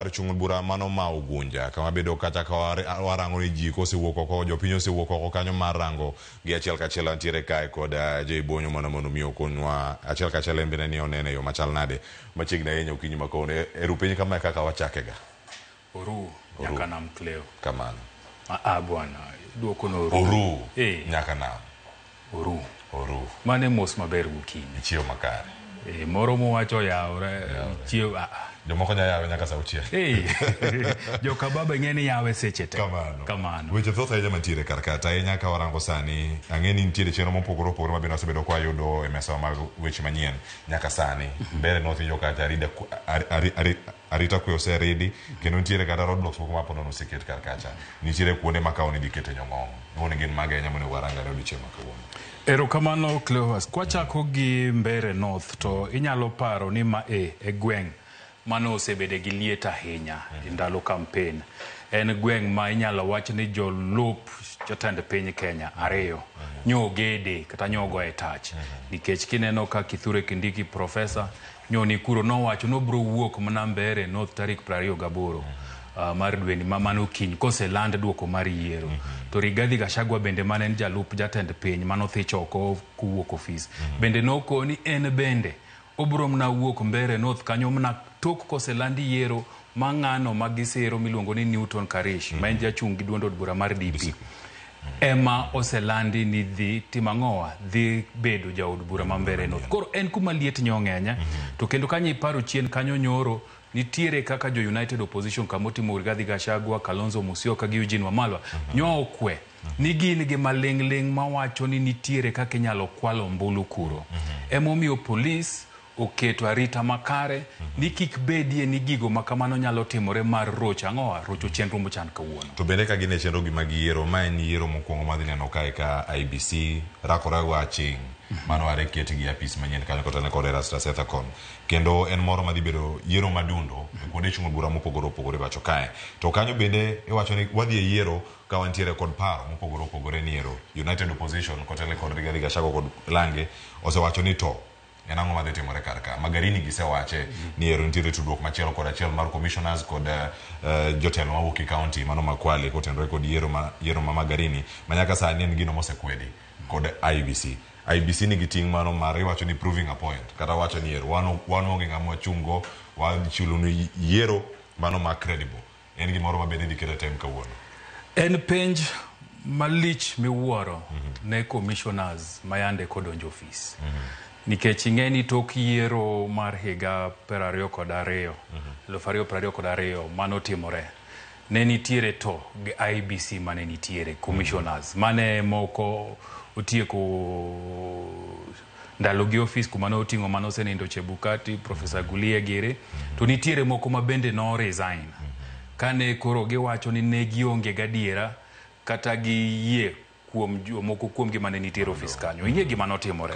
Kar chung' bura mano ma Ugunja kama bedo kata ka warango ni ji kosewuok oko, jopiny osewuok oko kanyo mar rango gi achiel kachiel. Antiere kae kod Jay Bonyo mana mondo mi okonywa achiel kachiel en bende ni onene yo machal nade machiegni ahinya okinyi ma kawuono. Eru piny kama e kaka wachake ga. Oru nyaka nam Cleo. Kamano. Ah, bwana, duoko no oru. Oru nyaka nam. Oru. Oru. Mano e mos maber gokinyi. Ichiew makare. E, moro mowacho oyawre, chiew ah. Jomoko nya yawe nyaka saa auchiel. Hey, joka baba ing'e ni yawe seche te. Kamano. Kamano. Weche thoth ahinya mantiere kar ka, to ahinya ka warango sani, ang'e ni nitiere chenro mopogore opogore ma bende wasebedo ka wayudo e mesawa mag weche manyien nyaka sani. Mbele nothinjo kacha arita kwe oseridi, kendo nitiere kata roadblocks moko ma ponono oseket kar kacha. Nitiere kuonde ma kawo ni dhi kete nyong'ong'. Ni gin mage ahinya monego warang ane odiochieng' ma kawuono. Erokamano Cleophas. Kwachako gi Mbeere North to inyalo paro ni ma e e gweng' mane osebede gi liet ahinya e ndalo kampen. En gweng' ma inyalo wach ni jolup jotend piny Kenya ariyo nyo ogede kata nyo ogoye tach. Nikech kineno ka Kithure Kindiki profesa nyo ni kuro nowacho nobro wuok mana Mbeere North tarik 28 mar dweni ma mano kiny koseland duoko mar yiero. To Rigathi Gachagua bende mane en jalup jatend piny manothich oko kowuok ofis. Bende nokoni en bende obro mna wuok Mbeere North kanyo mna tok koselandi yiero ma ng'ano ma gisero miluongo ni Newton Karish ma en jachung' gi duond od bura mar DP ema oselandi ni dhi timo ang'owa dhi bedo jaod bura ma Mbeere North. Koro en kuma liet nyo ng'enye to kendo kanyo iparo chien kanyo nyoro nitiere kaka jo United Opposition kamotimo Rigathi Gachagua, Kalonzo Musyoka gi Eugene Wamalwa nyo okwe ni gin gi maling'ling' mawacho ni nitiere kaka inyalo kwal ombulu kuro. Emomiyo polis oketo arita makare ni kik bedie ni gigo ma kamano nyalo timore mar rocho ang'owa rocho chenro mochan kawuono. To bende ka gin e chenro gi mag yiero, ma en yiero mokwongo madhi neno kae ka IEBC rakore go aching' mano are ket gi apis manyien kanyo kotene kod Erastus Ethekon. Kendo en moro madhi bedo yiero madundo e kuonde chungo bura mopogore opogore pacho kae. To kanyo bende iwacho ni wadhi e yiero ka wantiere kod paro mopogore opogore ni ero United Opposition kotele kod Rigathi Gachagua kod Lange osewacho ni to en ang'o madhi timore kar ka. Magarini gisewache ni ero nitiere tudruok machielo kod achiel mar commissioners kod jotelo mawuok e county mano ma Kwale kotenore kod yiero ma yiero ma Magarini ma nyaka sani en gino mosekwedi kod IEBC. IEBC nigi ting' mano mar iwacho ni proving a point kata wacho ni ero wan wan onge ng'ama wachung' go wachulo ni yiero mano ma credible. En gimoro ma bende idhi keto e tem kawuono. En penj malich miwuoro ne commissioners mayande kodonjo ofis. Nikech ing'e ni tok yiero mar higa 22, 2022 manotimore, ne nitiere to gi IEBC mane nitiere commissioners mane moko otieko ndalo gi ofis kuma ne oting'o mane osenindo Chebukati, Professor Gulie giri, to nitiere moko ma bende no resign. Kane koro giwacho ni ne gionge gadiera kata gi yie kuom jomoko kuom gi mane nitiere ofis kanyo. Ing'e gima notimore.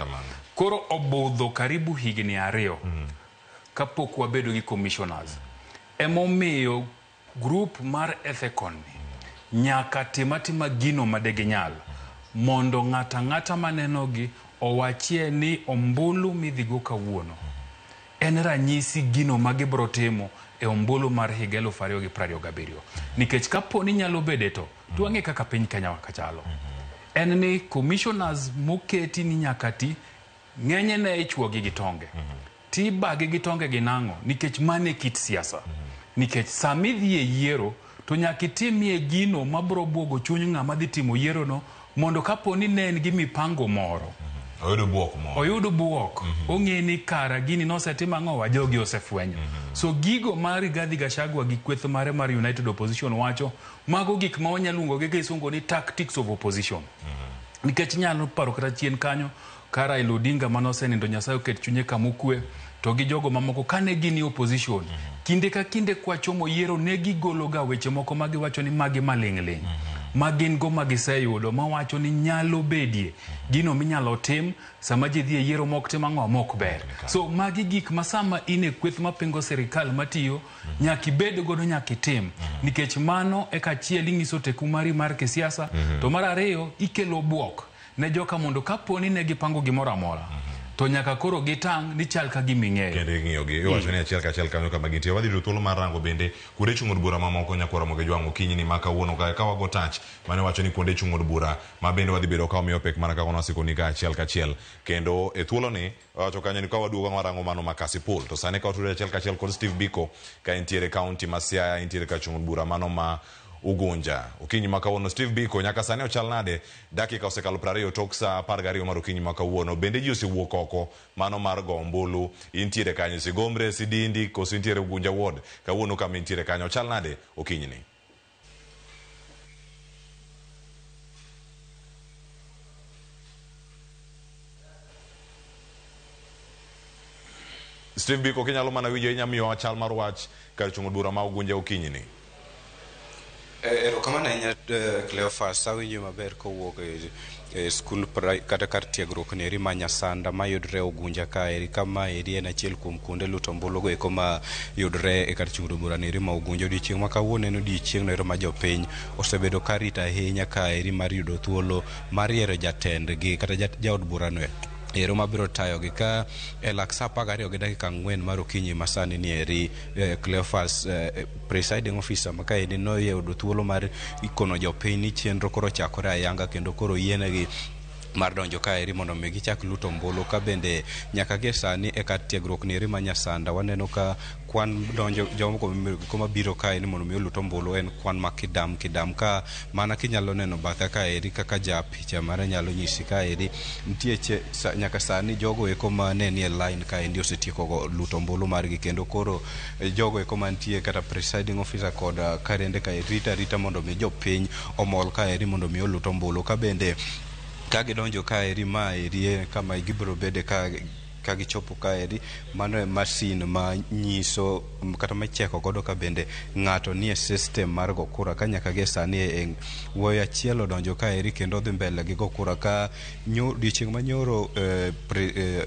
Koro obudho karibu higni 2 kapok wabedo gi commissioners. Emomiyo group mar Ethekon ni nyaka tim atima gino madeginyal mondo ng'ato ang'ata manenogi owachie ni ombulu midhigo kawuono en ranyisi gino ma gibro timo e ombulu mar higa 2027. Nikech kapo ni nyalo bede to wang'e kaka piny Kenya kachalo. En ni commissioners moketi ni nyaka ti ng'enyne ichuogi gi tonge. Tibagi gi tonge gi nang'o? Nikech mano e kit siasa. Nikech sama idhi e yiero to nyaka itimie gino mabro buogo chuny ng'ama dhi timo yiero no mondo kapo ni ne en gi mipango moro Oyudo buok moro. Oyudo buok. Ong'e ni kara gini nosetim ang'owa jogi osefwenyo. So gigo ma Rigathi Gachagua gi kweth mare mar United Opposition wacho, mago gik ma wanyalo luongo gi kisungu ni tactics of opposition. Nikech inyalo paro kata chien kanyo ka Raila Odinga mane osenindo Nyasaye oket chunye kama okwe to gi jogo mamoko kane gin e opposition kinde ka kinde kwachomo yiero ne gigolo ga weche moko ma giwacho ni magi maling' ling' ma gin go ma giseyudo mawacho ni nyalo bedie gino minyalo tim sama ji dhi e yiero mok tim ang'o mok ber. So magi gik ma sama in e kweth mapingo sirikal matiyo nyaka ibed godo nyaka itim nikech mano eka achiel inyiso teku mari mar kisiasa to mar ariyo ikelo buok ne joka mondo kapo ni ne gipango gimoro amora To nyaka koro gitang' ni chal ka gima ing'eyo. Kendo ing'iyogi iwacho ni achiel kachiel kanyo kama gintie. Wadhi yudo thuolo mar rango bende kuonde chung' od bura mamoko nyakwara Ramogi Jwang' okinyi ni ma kawuono kae ka wago tach mane wacho ni kuonde chung' od bura ma bende wadhi bedo ka wamiyo pek mana kaka nwasikoni ka achiel kachiel. Kendo e thuoloni wawacho kanyo ni ka waduogo warango mano ma Kasipul. To sani ka watudore achiel kachiel kod Steve Biko ka entiere kaunti ma Siaya, entiere ka chung' od bura mano ma Ugunja. Okinyi ma kawuono Steve Biko nyaka sani ochal nade? Dakika osekalo 20 tok saa 12 mar okinyi ma kawuono. Bende ji osewuok oko mano mar go ombulu. Intiere kanyo Sigomre, Sidindi, koso intiere Ugunja Ward. Kawuono kama intiere kanyo ochal nade okinyi ni? Steve Biko kinyalo mana winjo inya miyowa chal mar wach kar chung' od bura ma Ugunja okinyi ni. Erokamano ahinya Cleophas, awinjo maber kowuok e skund kata kar tiegruok ni eri ma Nyasanda mayudre Ugunja kaeri kama eri en achiel kuom kuonde luto ombulu go eko ma yudre e kar chung' od bura ni eri ma Ugunja. Odiochieng' ma kawuono en odiochieng' no ero ma jopiny osebedo ka rito ahinya kaeri mar yudo thuolo mar yiero jatendgi kata jaod bura no ero mabiro tayogi ka e lak sa 12:04 mar okinyi masani ni eri Cleophas presiding officer ma kaendi noyudo thuolo mar kono jopiny ni chenro koro ochakore ayanga kendo koro yienegi mar donjo kaeri mondo mi gichak luto ombulu ka bende nyaka gie sani e kar tiegruok ni eri ma Nyasanda waneno ka kwan donjo jogo mabiro kae ni mondo mi olut ombulu en kwan ma kidam kidam ka mana kinyalo neno batha kaeri kaka ja picha mare nyalo nyisi kaeri nitie nyaka sani jogo eko mane nie line kaendi osetieko go luto ombulu margi kendo koro jogo eko mantie kata presiding officer kod karende kae rita rita mondo mi jopiny omol kaeri mondo mi olut ombulu ka bende ka gidonjo kaeri ma eri kama gibiro bede ka gichopo kaeri mano e masin ma nyiso kata micheko godo ka bende ng'ato nie system mar go kura ka nyaka gie sani e wuoyi achiel odonjo kaeri kendo odhi mbele gi go kura ka odiochieng' manyoro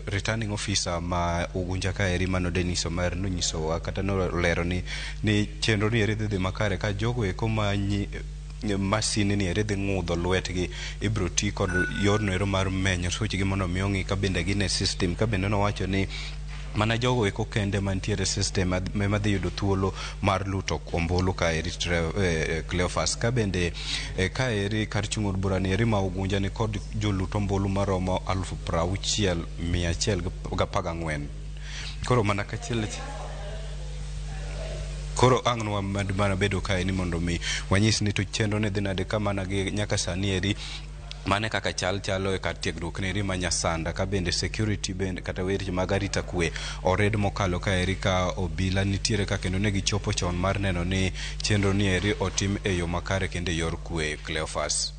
returning officer ma Ugunja kaeri mano Dennis Omer nonyisowa kata nolero ni chenro ni eri dhi dhi makare ka jogo eko ma masin ni eri dhi ng'udho lwetgi ibiro ti kod yorno ero mar menyo suchgi mondo mi ong'i ka bende gin e system ka bende nowacho ni mana jogo eko kende mantiere system ema dhi yudo thuolo mar luto ombulu kaeri Cleophas ka bende kaeri kar chung' od bura ni eri ma Ugunja ni kod jolut ombulu maromo 60,114. Koro mana kachiel koro ang' nwa mana bedo kae ni mondo mi wanyis ni to chenro ne dhi nade ka mana gi nyaka sani eri mane kaka chal chalo e kar tiegruok ni eri ma Nyasanda ka bende security bende kata weche mag arita kwe ored mokalo ka eri ka obila nitiere ka kendo ne gichopo chon mar neno ni chenro ni eri otim e yo makare kendo e yor kwe Cleophas.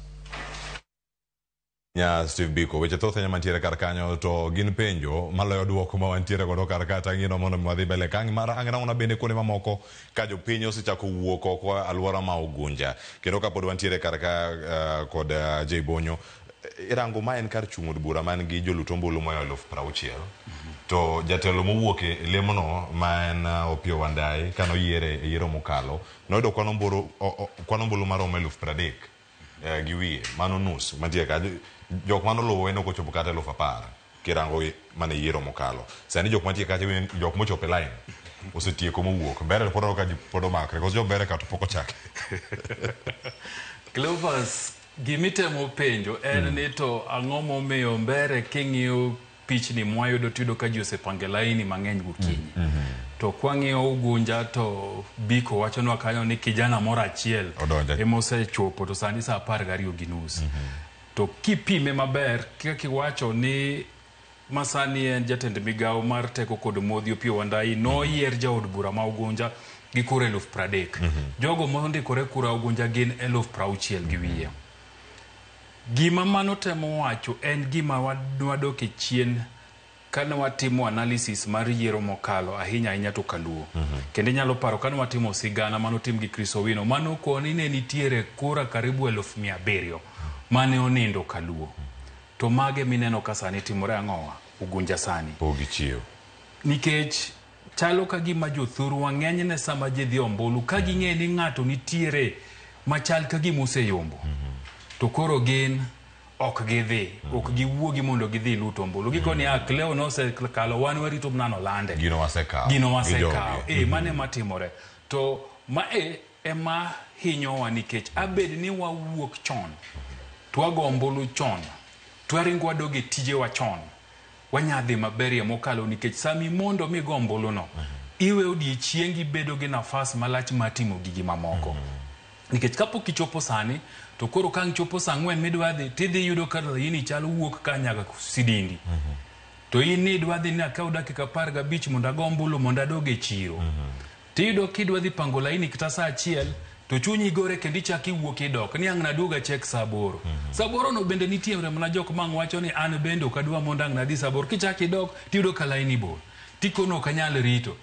Nya Steve Biko, weche thoth ahinya mantiere kar kanyo to gin penjo maloyo duoko ma wantiere godo kar ka tangino mondo mi wadhi mbele ka mar ang' rangona bende kuonde mamoko ka jopiny osechako wuok oko alwora ma Ugunja kendo kapod wantiere kar ka kod Jay Bonyo irango ma en kar chung' od bura man gi jolut ombulu moyo 60,000 to jatelo mowuok e lemono ma en Opiyo Wandayi kanoyiere e yiero mokalo noyudo kwan ombulu maromo 30,000 gi wiye mano nus mantie ka jok manoluwe ne ok ochopo kata 10,000 kirango mane yiero mokalo. Sani jok mantie kacha jok mochopo e line osetieko mowuok. Mbere pod ka ji pod omakre koso jo mbere ka to pok ochake. Cleophas, gimitemo penjo en ni to ang'o momiyo mbere king'iyo pichni mwayudo tiyudo ka ji osepango laini mang'eny gokinyi. To kwang'iyo Ugunja to Biko wachonwa kanyo ni kijana moro achiel ema osechopo to sani saa 12:30. To kipime maber kaka iwacho ni masani en jatend migawo mar teko kod modhi Opiyo Wandayi noyier jaod bura ma Ugunja gi kura 30,000. Jogo mondikore kura Ugunja gin 60,000 gi wiye. Gima mano temo wacho en gima wadok e chien kane watimo analysis mar yiero mokalo ahinya ahinya to Kaluo. Kendo inyalo paro kane watimo sigana manotim gi Chris Owino mano koni ne nitiere kura karibu 700,000 mane onindo Kaluo. To mage mineno ka sani timore ang'owa Ugunja sani. Pok gichiew. Nikech chalo ka gima jothurwa ng'enyne sama ji dhi ombulu ka ging'e ni ng'ato nitiere machal ka gima oseyombo. To koro gin Ok gidhi, ok giwuogi mondo gidhi lut ombulu. Gikoni a Cleo nosekalo, wan warito mana nolande. Gino wasekawo. Gino Gi wasekawo. jogi. E, mano ema timore. To mae ema hinyowa nikech abed ni wawuok chon, to wago ombulu chon, to waringo wadog e tijewa chon, wanyadhi maberie mokalo nikech sami mondo migo ombuluno, iwe odiechiengi bedo gi nafas malach mar timo gigi mamoko. Nikech kapok ichopo sani, to koro ka ang' chopo saa ang'wen midwa dhi, tidhi yudo ka laini chal wuok ka nyaka Sidindi. To in ni idwa dhi ni akaw dakika 15 mondo ago ombulu mondo adog e chiro. Tiyudo kidwa dhi pango laini kata saa 1, to chunyi gore kendo ichako iwuok idok ni ang' naduog achek saa 8. Saa 8 no bende nitie mana jok ma ang' wacho ni an bende ok adwa mondo ang' nadhi saa 8. Kichako idok, tiyudo ka laini bor. Tikono ok anyal rito.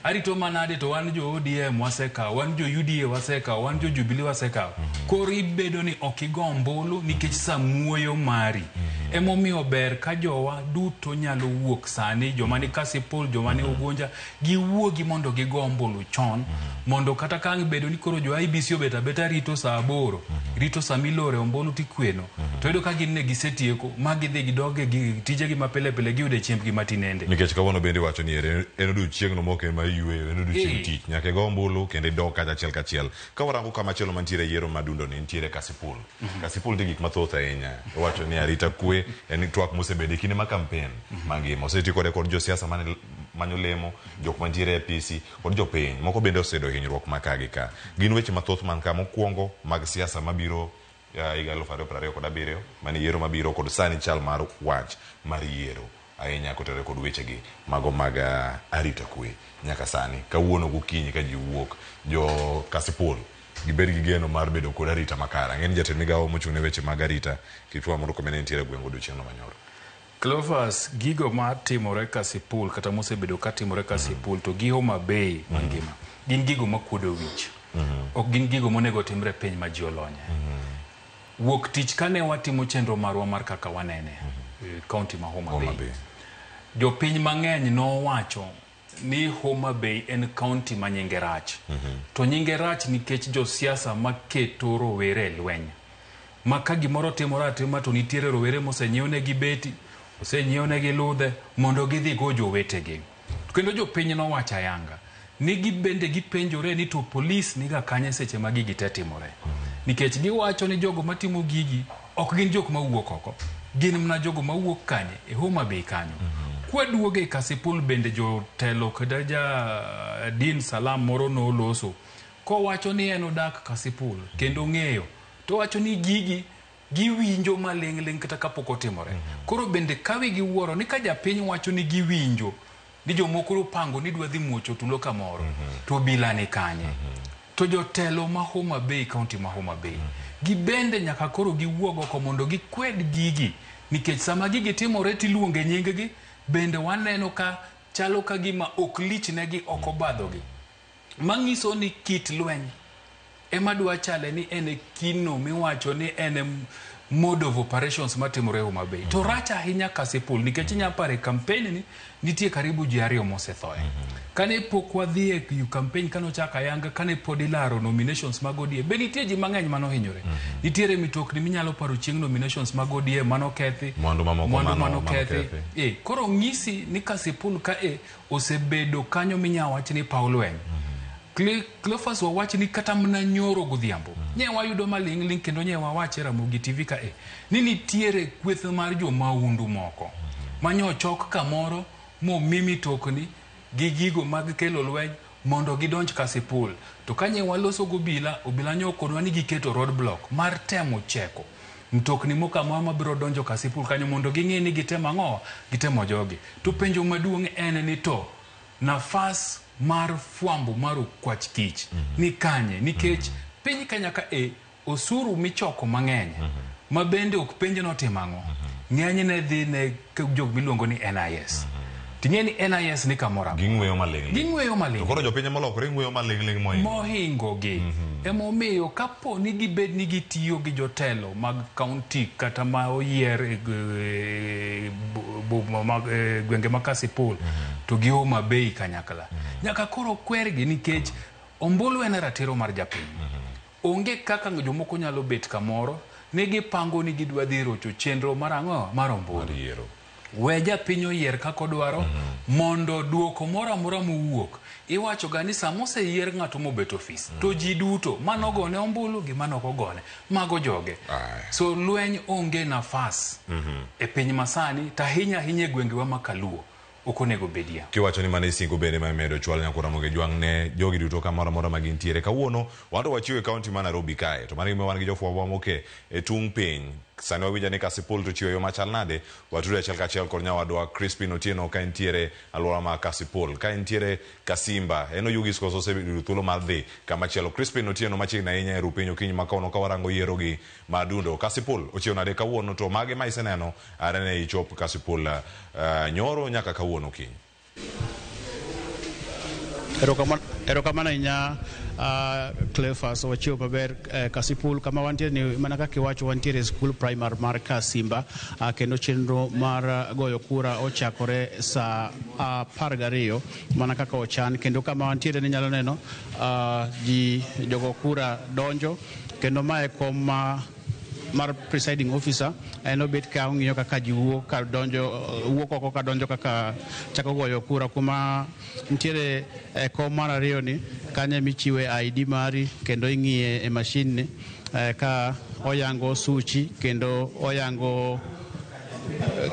Arito manade to wan jo ODM wasekawo, wan jo UDA wasekawo, wan jo Jubilee wasekawo. Koro ibedo ni ok igo ombulu nikech samuoyo mari. Emomiyo ber ka jowa duto nyalo wuok sani, joma ni Kasipul, joma ni Ugunja, giwuogi mondo gigo ombulu chon, mondo kata ka ang' bedo ni koro jo IEBC obet abeta rito saa 8, rito sama ilore ombulu tikweno, to iyudo ka gin ne gisetieko, ma gidhi gidog e tijegi ma pile pile giyude chiembgi matinende. Nikech kawuono bende iwacho ni en odiochieng'no mok en mar yueyo, en odiochieng' tich. Nyaka igo ombulu kendo idog kacha achiel kachiel. Ka warango kama chielo mantiere yiero madundo ni nitiere Kasipul. Kasipul nitie gik mathoth ahinya. Iwacho ni arita kwe en twak mosebedo e kinde ma campaign mangima. Oseti kode kod josiasa mane manyo lemo, jok mantiere e apisi kod jopiny. Moko bende oseyudo hinyruok ma ka gi ka. Gin weche mathoth man ka mokwongo mag siasa mabiro higa 2027 mane yiero mabiro kod sani chal mar wach mar yiero ahinya kotenore kod wechegi mago mag arita kwe nyaka sani. Kawuono gokinyi ka ji wuok, jo Kasipul gibed gi geno mar bedo kod arita makare. Ang'e ni jatend migawo mochung' ne weche mag arita Kipchumba Murkomen ne nitiere e gweng' odiochieng'no manyoro. Cleophas, gigo matimore Kasipul kata mosebedo katimore Kasipul to gi Homa Bay mangima gin gigo makuodo wich. Ok gin gigo monego timre piny ma ji olonye. Wuok tich kane watimo chenro marwa mar kaka wanene kaunti ma Homa Bay. Jopiny mang'eny nowacho ni Homa Bay en kaunti ma nyinge rach. To nyinge rach nikech josiasa maketo rowere e lweny. Ma ka gimoro timore atima to nitiere rowere mosenyiewnegi beti, osenyiewne ludhe mondo gidhi go jowetegi. Kendo jopiny nowacho ayanga ni gibende gipenjore ni to polis niga kanye seche ma gigi te timore. Nikech giwacho ni jogo matimo gigi ok gin jok mawuok oko, gin mana jogo mawuok kanye e Homa Bay kanyo. Kwaduogo e Kasipul bende jotelo kata ja Din Salam moro noloso kowacho ni en odak Kasipul kendo ong'eyo to wacho ni gigi giwinjo maling' ling' kata kapok otimore. Koro bende kawi giwuoro ni ka japiny wacho ni giwinjo ni jomoko opango ni dwa dhi muocho tulo kamoro to obila ni kanye. To jotelo ma Homa Bay, kaunti ma Homa Bay, gibende nyaka koro giwuog oko mondo gikwed gigi nikech sama gigi timore tiluonge nying gi bende waneno ka chalo ka gima ok lich negi ok obadhogi. Manyiso ni kit lweny ema dwa chale ni en e kino miwacho ni en e mode of operations matimore Homa Bay. To rach ahinya Kasipul nikech inya paro e campaign ni nitie karibu ji 2 mosethoe. Kane pok wadhi e campaign kane ochak ayanga kane pod ilaro nominations mag ODM be nitie ji mang'eny manohinyore. Nitiere mitokni minyalo paro chieng' nominations mag ODM manokethi, mwandu mamoko manokethi. Koro ng'isi ni Kasipul ka e osebedo kanyo minya wach ni paw lweny. Cleophas wawach ni kata mana nyoro godhiambo nye wayudo maling' ling' kendo nye wawache Ramogi TV ka e ni nitiere kweth mar jomaundu moko manyochok kamoro momi mitokni gi gigo mag kelo lweny mondo gidonj Kasipul. To kanye waloso gobila, obila nyo okonwa ni giketo roadblock mar temo cheko mtokni moko amora mabiro donjo Kasipul kanyo mondo ging'e ni gitemo ang'o, gitemo jogi. To penjo maduong' en ni to nafas mar fwambo mar okwach kich ni kanye nikech piny Kenya ka e osuru michoko mang'eny ma bende ok penj notimo ang'o, ng'enyne dhi ne jok miluongo ni NIS. Ting'e ni NIS ni kamoro amora. Ging'weyo maling' ling. Ging'weyo maling'. To koro jopiny molokore ng'weyo maling' ling' mohingo. Mohingo gi. Emomiyo kapo ni gibed ni gitiyo gi jotelo mag kaunti kata ma oyier e gwenge ma Kasipul to gi Homa Bay kanyakla. Nyaka koro kwergi nikech ombulu en ratiro mar japiny. Onge kaka jomoko nyalo bet kamoro Ni gipango ni gidwa dhi rocho chenro mar ang'o? Mar ombulu. We japiny oyier kaka odwaro mondo duoko moro amora mowuok. Iwacho ga ni sama oseyier ng'ato mobet ofis to ji duto manogone ombulu gi manok ogone mago joge. So lweny onge nafas e piny masani to ahinya ahinya e gwengewa ma Kaluo ok onego bedie. Kiwacho ni mano e singo bende ma imedo chwal nyaka Ramogi Ojwang' ne jogi duto kamoro amora ma gintiere. Kawuono wan to wachiwo e kaunti ma Nairobi kae to mano gima wan gi jofwambo moke e tung' piny. Sani wawinjo ni Kasipul to chiwo yo machal nade. Watudo achiel kachiel kod nyawadwa Crispin Otieno ka entiere alwora ma Kasipul. Ka entiere Kasimba, en Oyugis koso oseyudo thuolo mar dhi kama chielo. Crispin Otieno machiegni ahinya e rupiny okinyi ma kawuono ka warango yiero gi Madundo. Kasipul ochiew nade kawuono to mage ma iseneno are ne ichop Kasipul nyoro nyaka kawuono okinyi? Erokamano ahinya Cleophas, wachiwo maber Kasipul kama wantiere ni mana kaka iwacho wantiere e skul primary mar Kasimba kendo chenro mar goyo kura ochakore saa 12 mana kaka ochan kendo kama wantiere ni nyalo neno ji jogo kura donjo kendo mae kom mar presiding officer en obet ka ong'iyo kaka ji wuok ka donjo wuok oko ka donjo kaka chako goyo kura kuma nitiere e kom mar ariyo ni kanyo emichiwe ID mari kendo ing'iye e mashin ni ka oyango suchi kendo oyango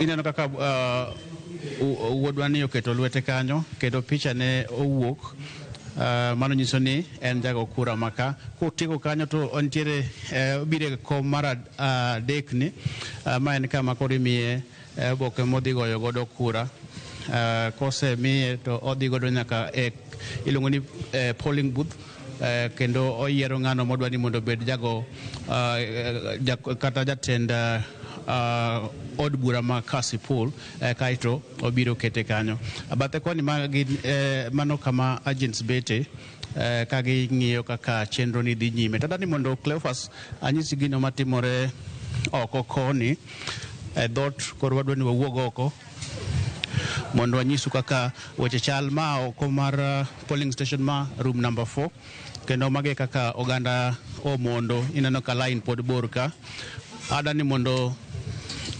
ineno kaka wuodwa ni oketo lwete kanyo kendo picha ne owuok. Mano nyiso ni en jago kura maka kotieko kanyo to nitiere obiro e kom mar adek ni ma en kama koro imiye oboke modhi goyo godo kura. Kosemiye to odhi godo nyaka e iluongo ni polling booth kendo oyiero ng'ano modwa ni mondo obed jago kata jatend od bura ma Kasipul kaeto obiro kete kanyo. Bathe koni mano kama agents bete ka ging'iyo kaka chenro ni dhi nyime. Tadani mondo Cleophas anyisi gino matimore oko koni e dhot koro wadwa ni wawuog oko mondo wanyisu kaka weche chal ma oko mar polling station ma room number 4 kendo mage kaka oganda omondo ineno ka line pod bor ka. Adani mondo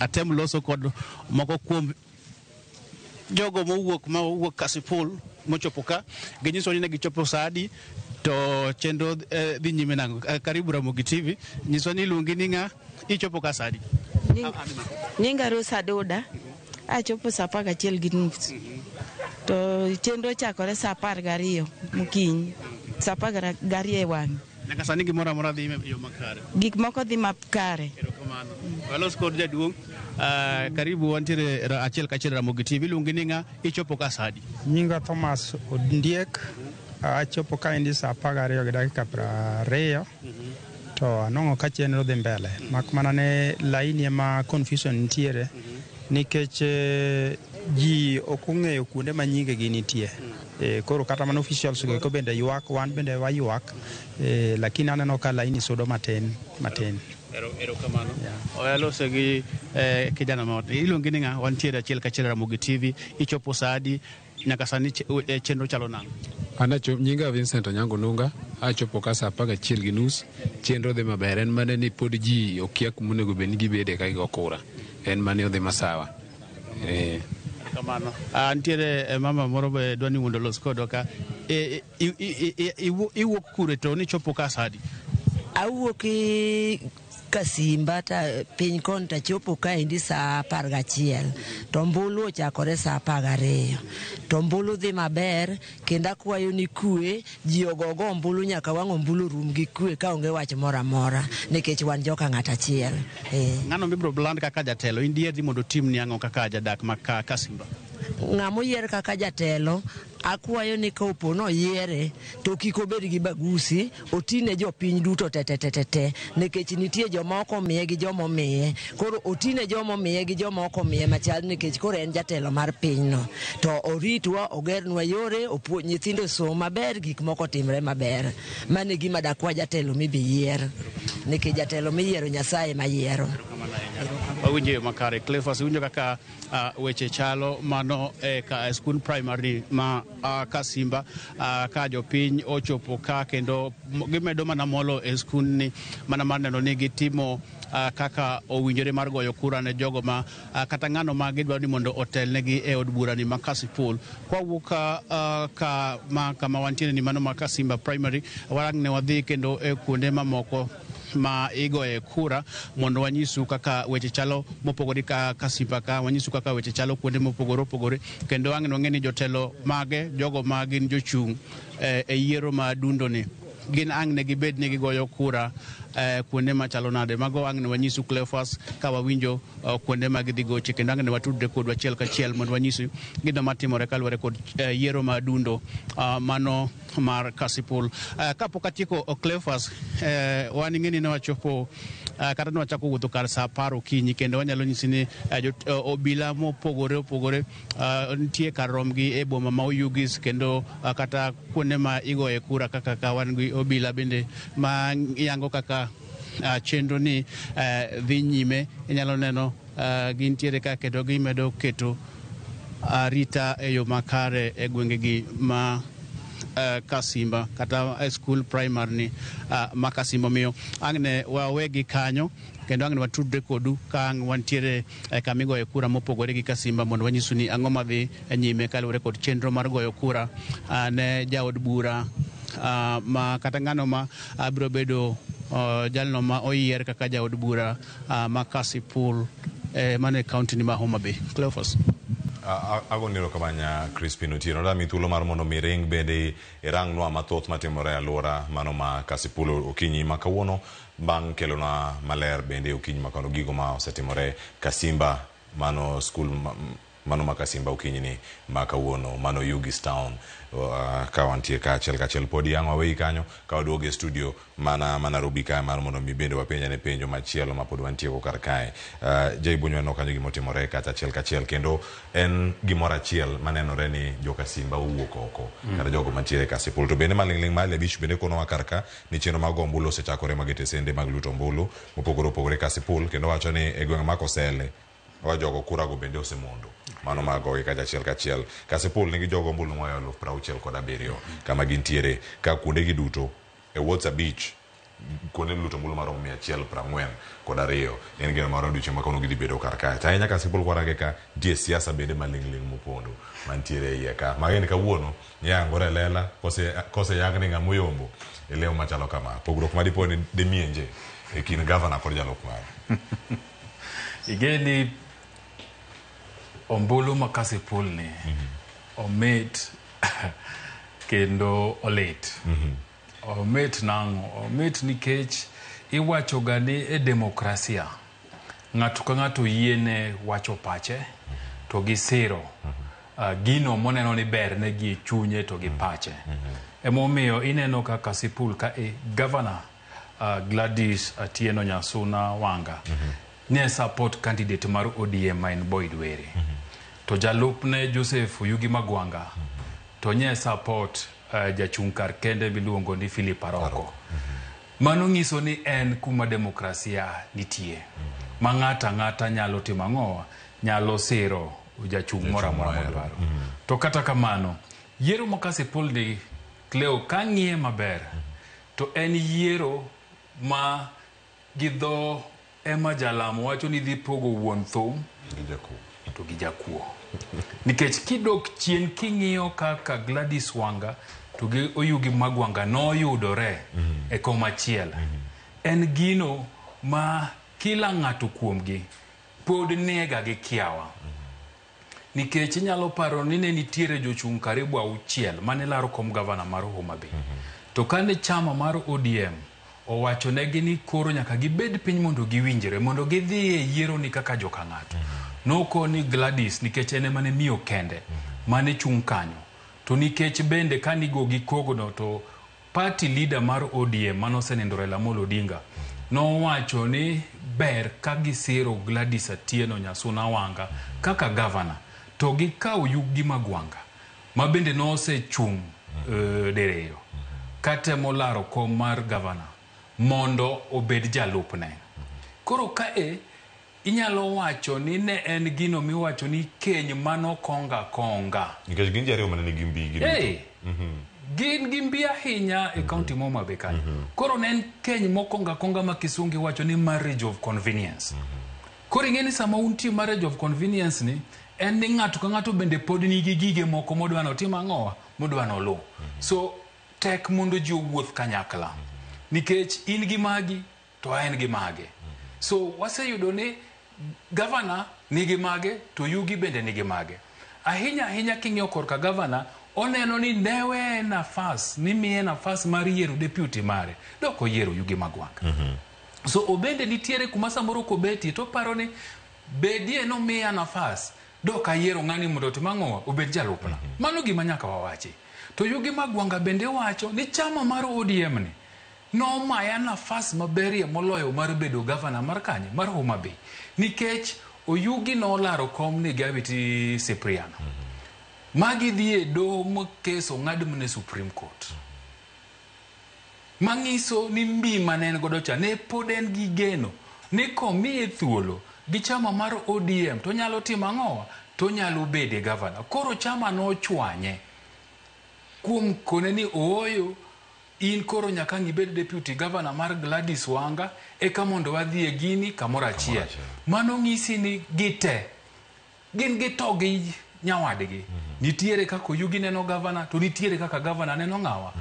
atem loso kod moko kuom jogo mowuok Kasipul mochopo ka ginyiso ni ne gichopo saa adi to chenro dhi nyime nang'o. Karibu Ramogi TV, nyiso ni iluongi ni ng'a, ichopo ka saa adi? Nyinga Rosa Doda, achopo saa 11:30 to chenro ochakore saa 12 mokinyi, saa 12 e wang'e. Nyaka sani gimoro amora dhi e yo makare. Gik moko dhi makare. Erokamano. Walos kod jaduong'. Karibu wantiere achiel kachiel Ramogi TV. Iluongi ni ng'a, ichopo ka saa adi? Nyinga Thomas Ondiek, achopo kaendi saa 12:20 to anong'o ka chenro dhi mbele. Mak mana ne laini ema confusion nitiere nikech ji ok ong'eyo kuonde ma nyingegi nitie. Koro kata mana officials go bende ywak, wan bende waywak, lakini aneno ka laini sudo matin matin. Erokamano. Oya gi kijana ma iluongi ni ng'a, wantiere achiel kachiel Ramogi TV, ichopo saa adi, nyaka sani chenro chalo nang'o? An nyinga Vincent Onyango Nunga, achopo ka saa 11:30, chenro dhi maber, en mana ni pod ji okia kuma onego bed ni gibede ka gigo kura, en mana odhi masawa. Kamano. Nitiere mama moro be dwa ni mondo olos kodwa ka. Iwuok kure to nichopo ka saa adi? Awuok Kasimba ta piny kon tachopo kaendi saa 11 to ombulu ochakore saa 12 to ombulu dhi maber kendo akwayo ni kwe ji ogogo ombulu nyaka wang' ombulu rum gi kwe kaonge wach moro amora nikech wan joka ng'at achiel. Ng'ano mibiro bland kaka jatelo in dier ni mondo otimni ang'o kaka jadak ma Kasimba? Ng'ama oyier kaka jatelo akwayo ni ka opo noyiere to kik obed gi bagusi, otine jopiny duto te nikech nitie joma ok omiye gi joma omiye. Koro otine joma omiye gi joma ok omiye machal nikech koro en jatelo mar pinyno. To oritwa, ogernwa yore, opuonj nyithindo som maber, gik moko timre maber. Mano e gima dakwa jatelo mibi yier nikech jatelo miyiero Nyasaye ema yiero. Wawinjo e yo makare. Cleophas, iwinjo kaka weche chalo mano e ka e skund primary ma Kasimba ka jopiny ochopo ka kendo gimedo mana molo e skundni mana mar neno ni gitimo kaka owinjore mar goyo kura ne jogo ma kata ng'ano ma gidwaro ni mondo otelnegi e od bura ni ma Kasipul. Kwawuok ka ma kama wantiere ni mano ma Kasimba Primary, warang ne wadhi kendo e kuonde mamoko ma igoye kura mondo wanyisu kaka weche chalo mopogore ka Kasimba ka wanyisu kaka weche chalo kuonde mopogore opogore kendo ang' wang'e ni jotelo mage jogo ma gin jochung' e yiero ma dundo ni gin ang' ne gibed ni gigoyo kura kuonde machalo nade. Mago ang' ne wanyisu, Cleophas, ka wawinjo kuonde ma gidhi goche kendo ang' ne watudre kodu achiel kachiel mondo wanyisu gino matimore kaluwore kod yiero ma dundo mano mar Kasipul. Kapok atieko, Cleophas, wan ing'e ni ne wachopo kata ne wachako wuotho kar sa 10 okinyi kendo wanyalo nyisi ni obila mopogore opogore nitie kar romgi e boma ma Oyugis kendo kata kuonde ma igoye kura kaka ka wan gi obila bende ma yango kaka chenro ni dhi nyime. Inyalo neno gintiere ka kendo gimedo keto arita e yo makare e gwengegi ma Kasimba kata e skul primary ni ma Kasimba. Omiyo ang' ne wawegi kanyo kendo ang' ne watudre kodu ka ang' wantiere e kama igoye kura mopogore gi Kasimba mondo wanyisu ni ang'o madhi nyime kaluwore kod chenro mar goyo kura ne jaod bura ma kata ng'ano ma biro bedo jalno ma oyier kaka jaod bura ma Kasipul mano e kaunti ni ma Homa Bay. Cleophas. Agoni erokamano, Crispin Otieno. Dami thuolo mar mondo mi ring bende irangnwa mathoth matimore e alwora mano ma Kasipul okinyi ma kawuono bang' kelonwa maler bende okinyi ma kawuono gigo ma osetimore Kasimba, mano skul mano ma Kasimba okinyi ni ma kawuono, mano Oyugis Town, ka wantie ka achiel kachiel podi ang' waweyi kanyo ka waduogo e studio mana ma Nairobi kae mar mondo mi bende wapenjane penjo machielo ma pod wantieko kar kae. Jay Bunyo neno kanyo gimotimore kacha achiel kachiel kendo en gimoro achiel manenore ni joka Simba owuok oko kata jogo mantiere Kasipul to bende maling'ling' mar abich bende konowa kar ka ni chenro mag go ombulu osechakore mag tesende mag luto ombulu mopogore opogore Kasipul kendo wacho ni e gweng' ma Kosele wa jogo kurago bende osemondo mano magogi kacha achiel kachiel. Kasipul nigi jogo ombulu moya 67,000 kama gintiere ka kuondegi duto e wards 5 kuonde luto ombulu maromo 142 en geno mar odiochieng' ma kawuono gidhi bedo kar kae. To ahinya Kasipul kwarange ka nitie siasa bende maling'ling' mopondo mantiere e iye ka. Mageni kawuono yangore e lela koseyang ni ng'ama oyombo e lemo machalo kama. Pogruok madipo ni dimienje e kind gavana kod jalup mare. Igeni ombulu ma Kasipul ni omit kendo olit. Omit nang'o? Omit nikech iwacho ga ni e demokrasia ng'ato ka ng'ato yiene wacho pache to gi siro gino moneno ni ber ne gi e chunye to gi pache. Emomiyo ineno ka Kasipul ka e governor Gladys Atieno Nyasuna Wanga ne support candidate mar ODM ma en Boyd Were. To jalupne Joseph Oyugi Magwanga to nye support jachung' kar kende miluongo ni Philip Aroko. Mano nyiso ni en kuma demokrasia nitie. Ma ng'ato ang'ata nyalo timo ang'o? Nyalo siro jachung' moro amora modwaro. To kata kamano, yiero ma Kasipul ni Cleo kang'iye maber to en yiero ma gi dho Emma Jalamo wacho ni dhi pogo wuon thum to gi jakuo. Nikech kidok chien king'iyo kaka Gladys Wanga to gi Oyugi Magwanga noyudore e kom achiel. En gino ma kila ng'ato kuomgi pod niega gi kiawa. Nikech inyalo paro ni ne nitiere jochung' karibu 6 mane laro kom gavana mar Homa Bay. To kane chama mar ODM owachonegi ni koro nyaka gibed piny mondo giwinjre mondo gidhi e yiero ni kaka joka ng'ato. Nokoni Gladys nikech en ema ne miyo kende mane chung' kanyo. To nikech bende kanigo gi kogno to party leader mar ODM manosenindo Raila Amolo Odinga nowacho ni ber ka gisiro Gladys Atieno Nyasuna Wanga kaka gavana to gikaw Yugi Magwanga ma bende nosechung' diriyo katemo laro kom mar gavana mondo obed jalupne. Koro kae Inyalo wacho ni ne en gino miwacho ni keny mano konga konga. Nikech gin ji ariyo mane nigi mbi giduto. Hey, gin gi mbi ahinya e kaunti ma Homa Bay kanyo. Koro ne en keny mokonga konga ma kisungu iwacho ni marriage of convenience. Koro ing'e ni sama untie marriage of convenience ni, en ni ng'ato ka ng'ato bende pod nigi gige moko modwa notim ang'owa, modwa noluw. So tek mondo ji owuoth kanyakla. Nikech in gi magi to en gi mage. So waseyudo ni gavana nigi mage to Yugi bende nigi mage. Ahinya ahinya king'iyo korka gavana, oneno ni neweye nafas, nimiye nafas mar yiero deputy mare, dok oyiero Yugi Magwanga. So obende nitiere kuma samoro kobetie to oparo ni bedie nomiya nafas, dok ayiero ng'ani mondo otim ang'owa, obed jalupna. Mano gima nyaka wawachi. To Yugi Magwanga bende wacho ni chama mar ODM ni nomaya nafas maberie moloyo mar bedo gavana mar kanye, mar Homa Bay. Nikech Oyugi nolaro kom ni gi Awiti Cypriano. Magi dhi e doho ma kes ong'ad mana e Supreme Court. Mang'iso ni mbi mane en godo cha ne pod en gi geno ni komiye thuolo gi chama mar ODM to onyalo timo ang'owa, to onyalo bede gavana. Koro chama nochwanye kuom kone ni ooyo, in koro nyaka ang' ibed deputy governor mar Gladys Wanga eka mondo wadhi e gini kamoro achiel. Mano ng'isi ni gite gin gito gi nyawadgi. Nitiere kaka Oyugi neno gavana to nitiere kaka gavana neno ng'awa,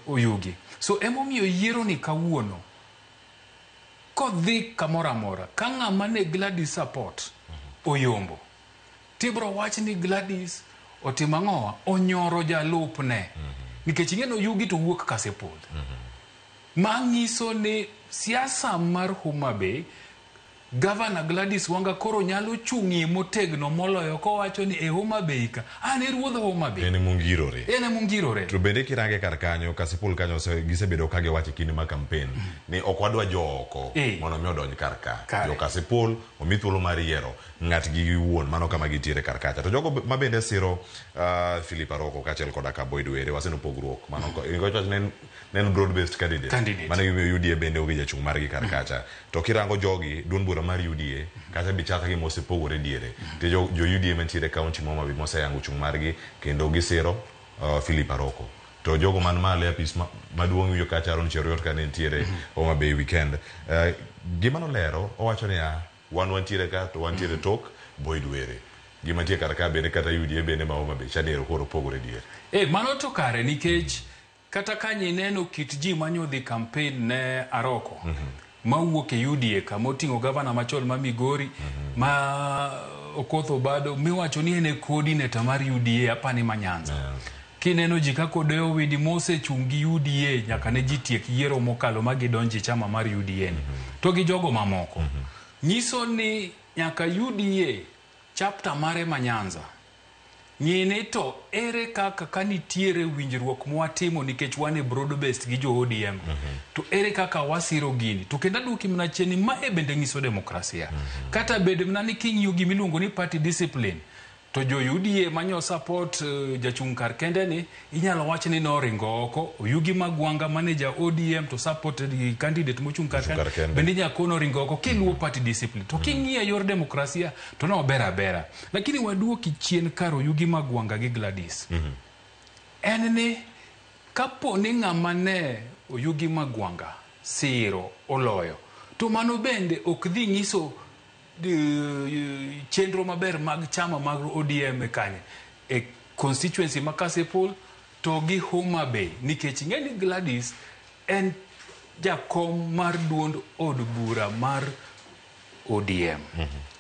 Oyugi. So emomiyo yiero ni kawuono kodhi kamoro amora ka ng'ama ne Gladys support oyombo, tibro wach ni Gladys otimo ang'owa, onyoro jalupne. Nikech ing'e ni Oyugi to wuok Kasipul. Mang'iso ni siasa mar Homa Bay, Gavana Gladys Wanga koro nyalo chung'ie motegno moloyo kowacho ni e Homa Bay ka, an e ruodh Homa Bay. En emongirore. En emongirore. To bende kirange kar kanyo, Kasipul kanyo gisebedo ka giwacho e kinde mar campaign ni ok wadwa jo oko mondo mi odonj kar ka. Jo Kasipul omi thuolo mar yiero ng'atgi giwuon, mano kama gitiere kar kacha. To jogo ma bende siro Philip Aroko kaachiel koda ka Boyd Were, waseneno pogruok. Mano nikech ne en broad based candidate. Mano gimomiyo UDA bende onge jachung' margi kar kacha. To kirango jogi, duond bura mar UDA, kacha be chal ka gima osepogore diere. To jo UDA mantiere e county ma Homa Bay moseyango chung' margi kendo gisiro Philip Aroko. To jogo man malo e apis maduong' iwinjo kacha Aaron Cheruiyot kane nitiere Homa Bay weekend. Gima nolero, owacho niya, wan wantiere ka to wantiere tok Boyd Were. Gima nitie kar ka bende kata UDA bende ma Homa Bay chadero koro pogore diere. Mano to kare nikech kata ka ineno kit ji manyodhi campaign ne Aroko mawuok e UDA kama oting'o gavana machon ma Migori ma Okoth Obado miwacho ni en e coordinator mar UDA apani ma Nyanza. Kineno ji kaka Odeyo Owidi mosechung' gi UDA nyaka ne ji tiek yiero mokalo ma gidonji e chama mar UDA ni. To gi jogo mamoko. Nyiso ni nyaka UDA chapter mare ma Nyanza ng'i ni to ere kaka ka nitiere winjruok mwatimo nikech wan e broad based gi jo ODM to ere kaka wasiro gini. To kendo aduoki mana chien ni mae bende nyiso demokrasia. Kata bed mana ni king'iyo gima iluongo ni party discipline to jo UDA manyo support jachung' kar kende ni inyalo wach ni noringo oko. Oyugi Magwanga mane ja ODM to supported gi candidate mochung' kar kende bende inyalo kono oringo oko kiluwo party discipline. To king'iyo yor demokrasia to nober abera. Lakini waduoki chien kar Oyugi Magwanga gi Gladys. En ni kapo ni ng'ama ne Oyugi Magwanga siro oloyo to mano bende ok dhi nyiso chenro maber mag chama mag ODM e kanye e constituency ma Kasipul to gi Homa Bay, nikech ing'e ni Gladys en jakom mar duond od bura mar ODM.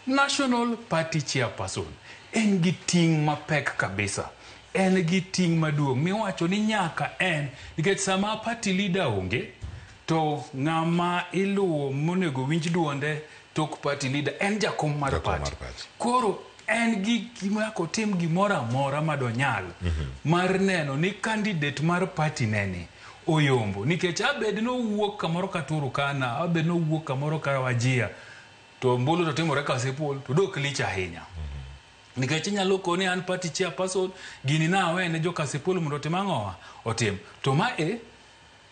National Party Chairperson en gi ting' mapek kabisa. En gi ting' maduong' miwacho ni nyaka en, nikech sama party leader onge to ng'ama iluwo monego winj duonde tok party leader en jakom mar party. Koro en gi nyaka otim gimoro amora madonyal mar neno ni candidate mar party neni oyombo, nikech abed nowuok kamoro ka Turkana, abed nowuok kamoro ka Wajir, to ombulu to timore Kasipul to dok lich ahinya. Nikech inyalo koni an party chairperson, gini na awene jo Kasipul mondo otim ang'owa? Otim. To ma e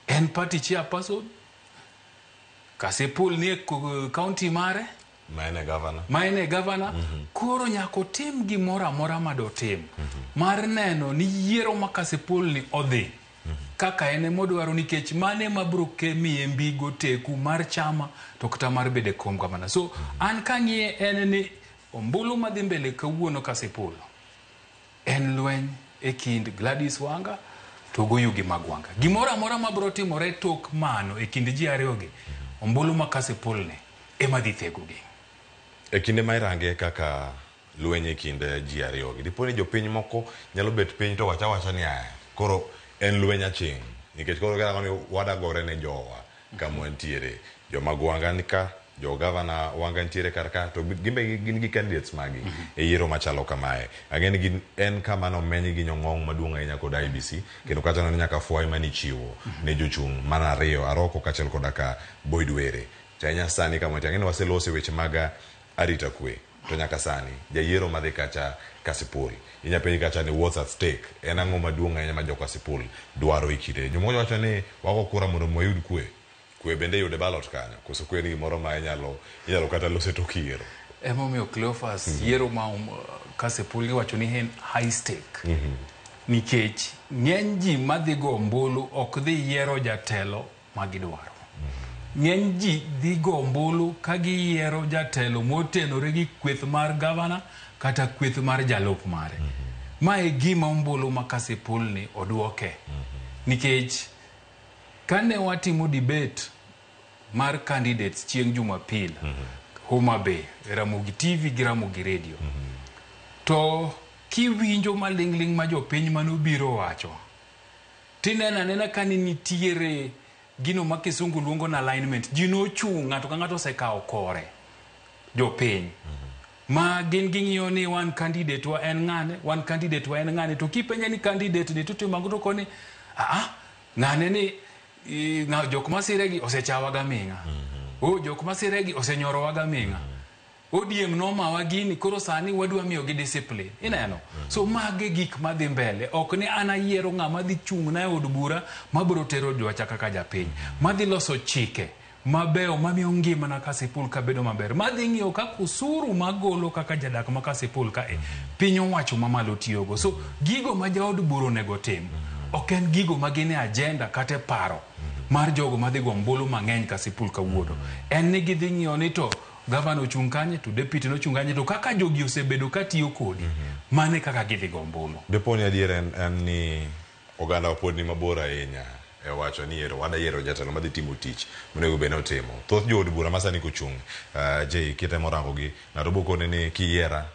en party chairperson, Kasipul nie county mare, Ma en e gavana. Ma en e gavana. Koro nyaka otim gimoro amora madotim mar neno ni yiero ma Kasipul ni odhi kaka en emodwaro, nikech mano ema biro miye mbigo teku mar chama to kata mar bedo e kom gavana. So an kang'iye en ni ombulu madhi mbele kawuono Kasipul en lweny e kind Gladys Wanga to gi Oyugi Magwanga. Gimoro amora mabiro timore tok mano e kind ji ariyogi, ombulu ma Kasipul ni ema dhi thegogi. E kinde ma irange kaka lweny e kind ji ariyogi, dipo ni jopiny moko nyalo bet piny to wacha wacha ni aya, koro en lweny aching', nikech koro girango ni wadagore ne jowa kama wantiere. Joma Gwanga ni ka, jo gavana Wanga nitiere kar ka, to gin be gin gi candidates magi e yiero machalo kamae. Ang'e ni gin en kama nomeny gi nyong'ong maduong' ahinya kod IEBC, kendo kacha ni nyaka fwai manichiwo ne jochung' mana ariyo, Aroko kaachiel koda ka Boyd Were. To ahinya sani kama wantie, ang'e ni waseloso e weche mag arita kwe, to nyaka sani jayiero madhi kacha Kasipul inya penji kacha ni what's at stake, en ang'o maduong' ahinya ma jo Kasipul dwaro e kinde. Jomoko wacho ni wago kura mondo wayud kwe. Kwe bende iyude ballot kanyo, koso kwe ni gimoro ma inyalo kata lose tok yiero? Emomiyo Cleophas, yiero ma Kasipul iwacho ni en high stake, nikech ng'eny ji madhi go ombulu ok dhi yiero jatelo ma gidwaro. Ng'eny ji dhi go ombulu ka giyiero jatelo motenore gi kweth mar gavana kata kweth mar jalup mare. Ma e gima ombulu ma Kasipul ni oduoke. Nikech kane watimo debate mar candidates chieng' Jumapil, Homa Bay, Ramogi TV gi Ramogi Radio, to kiwinjo maling'ling' ma jopiny manobiro wacho, tineno anena ka ni nitiere gino ma kisungu luongo ni alignment. Ji nochung', ng'ato ka ng'ato osekawo kore, jopiny. Ma gin ging'iyo ni wan candidate wa en ng'ane, wan candidate wa en ng'ane, to kipenje ni candidate ni to timo ang'o, to koni, ah, ng'ane ni jok masire gi osechawa gaming'a. O jok masire gi osenyorowa gaming'a. ODM nomawa gini, koro sani wadwa miyogi discipline. Ineno? So mage gik madhi mbele. Ok ni an ayiero ng'ama dhi chung' na e od bura mabiro tero dwacha kaka japiny. Madhi loso chike mabeyo mamiyo ngimana Kasipul kabedo maber. Madhi ng'iyo kaka osuru magolo kaka jadak ma Kasipul kae piny owacho mamalo tiyogo. So gigo ma jaod bura onego tim ok en gigo ma gin e agenda kata e paro mar jogo madhi go ombulu mang'eny Kasipul kawuono. En ni gidhi ng'iyo ni to gavana ochung' kanye to deputy nochung' kanye, to kaka jogi osebedo ka tiyo kodi, mano e kaka gidhi go ombulu. Dipo ni adier en ni oganda pod ni mabor ahinya e wacho ni ero wada yiero jatelo madhi timo tich monego bed ni otimo. Thoth jood bura ma sani kochung', Jay, kitemo rango gi, ng'ato biro koni ni kiyiera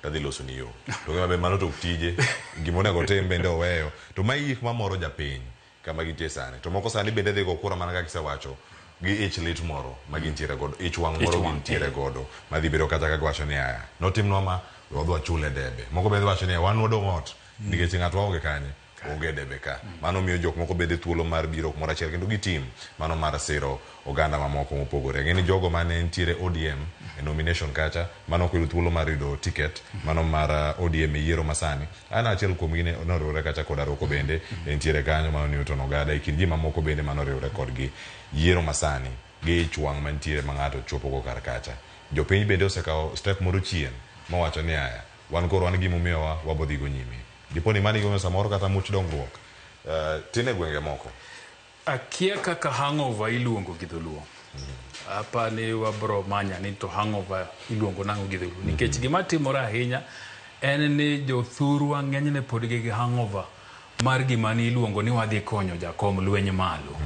tadhi loso ni yo. To gima be mano to ok tije, gima onego otim bende oweyo. To mae gik mamoro japiny kama gintie sani. To moko sani bende dhi go kura mana kaka isewacho gi ich lit moro ma gintiere godo, ich wang' moro gintiere godo, madhi bedo kata ka giwacho ni aya, notimnwa ma, we wadhi wachule debe. Moko bende wacho ni wan wadong' ot, nikech ng'atwa onge kanye, onge debe ka. Mano miyo jok moko bende thuolo mar biro kumoro achiel kendo gitim mano mar siro oganda mamoko mopogore. Ang'e ni jogo mane nitiere ODM e nomination kacha, mano ok oyudo thuolo mar yudo ticket mano mar ODM e yiero masani. An achiel kuomgi ne noriwore kacha kod Aroko bende nitiere kanyo, mano Newton Ogada e kind ji mamoko bende manoriwore kodgi. Yiero masani gi ich wang' mantiere ma ng'ato chopo go kar kacha. Jopiny bende osekawo step moro chien mowacho ni aya, wan koro wan gimomiyowa wabodhi go nyime. Dipo ni mano e gimomiyo samoro kata much dongruok tin e gwenge moko. Akia kaka hangover iluongo gi dholuo. Apa ni wabro manya ni to hangover iluongo nang'o gi dholuo. Nikech gima timore ahinya en ni jothurwa ng'enyne pod gigi hangover mar gima ni iluongo ni wadhi konyo jakom lweny malo.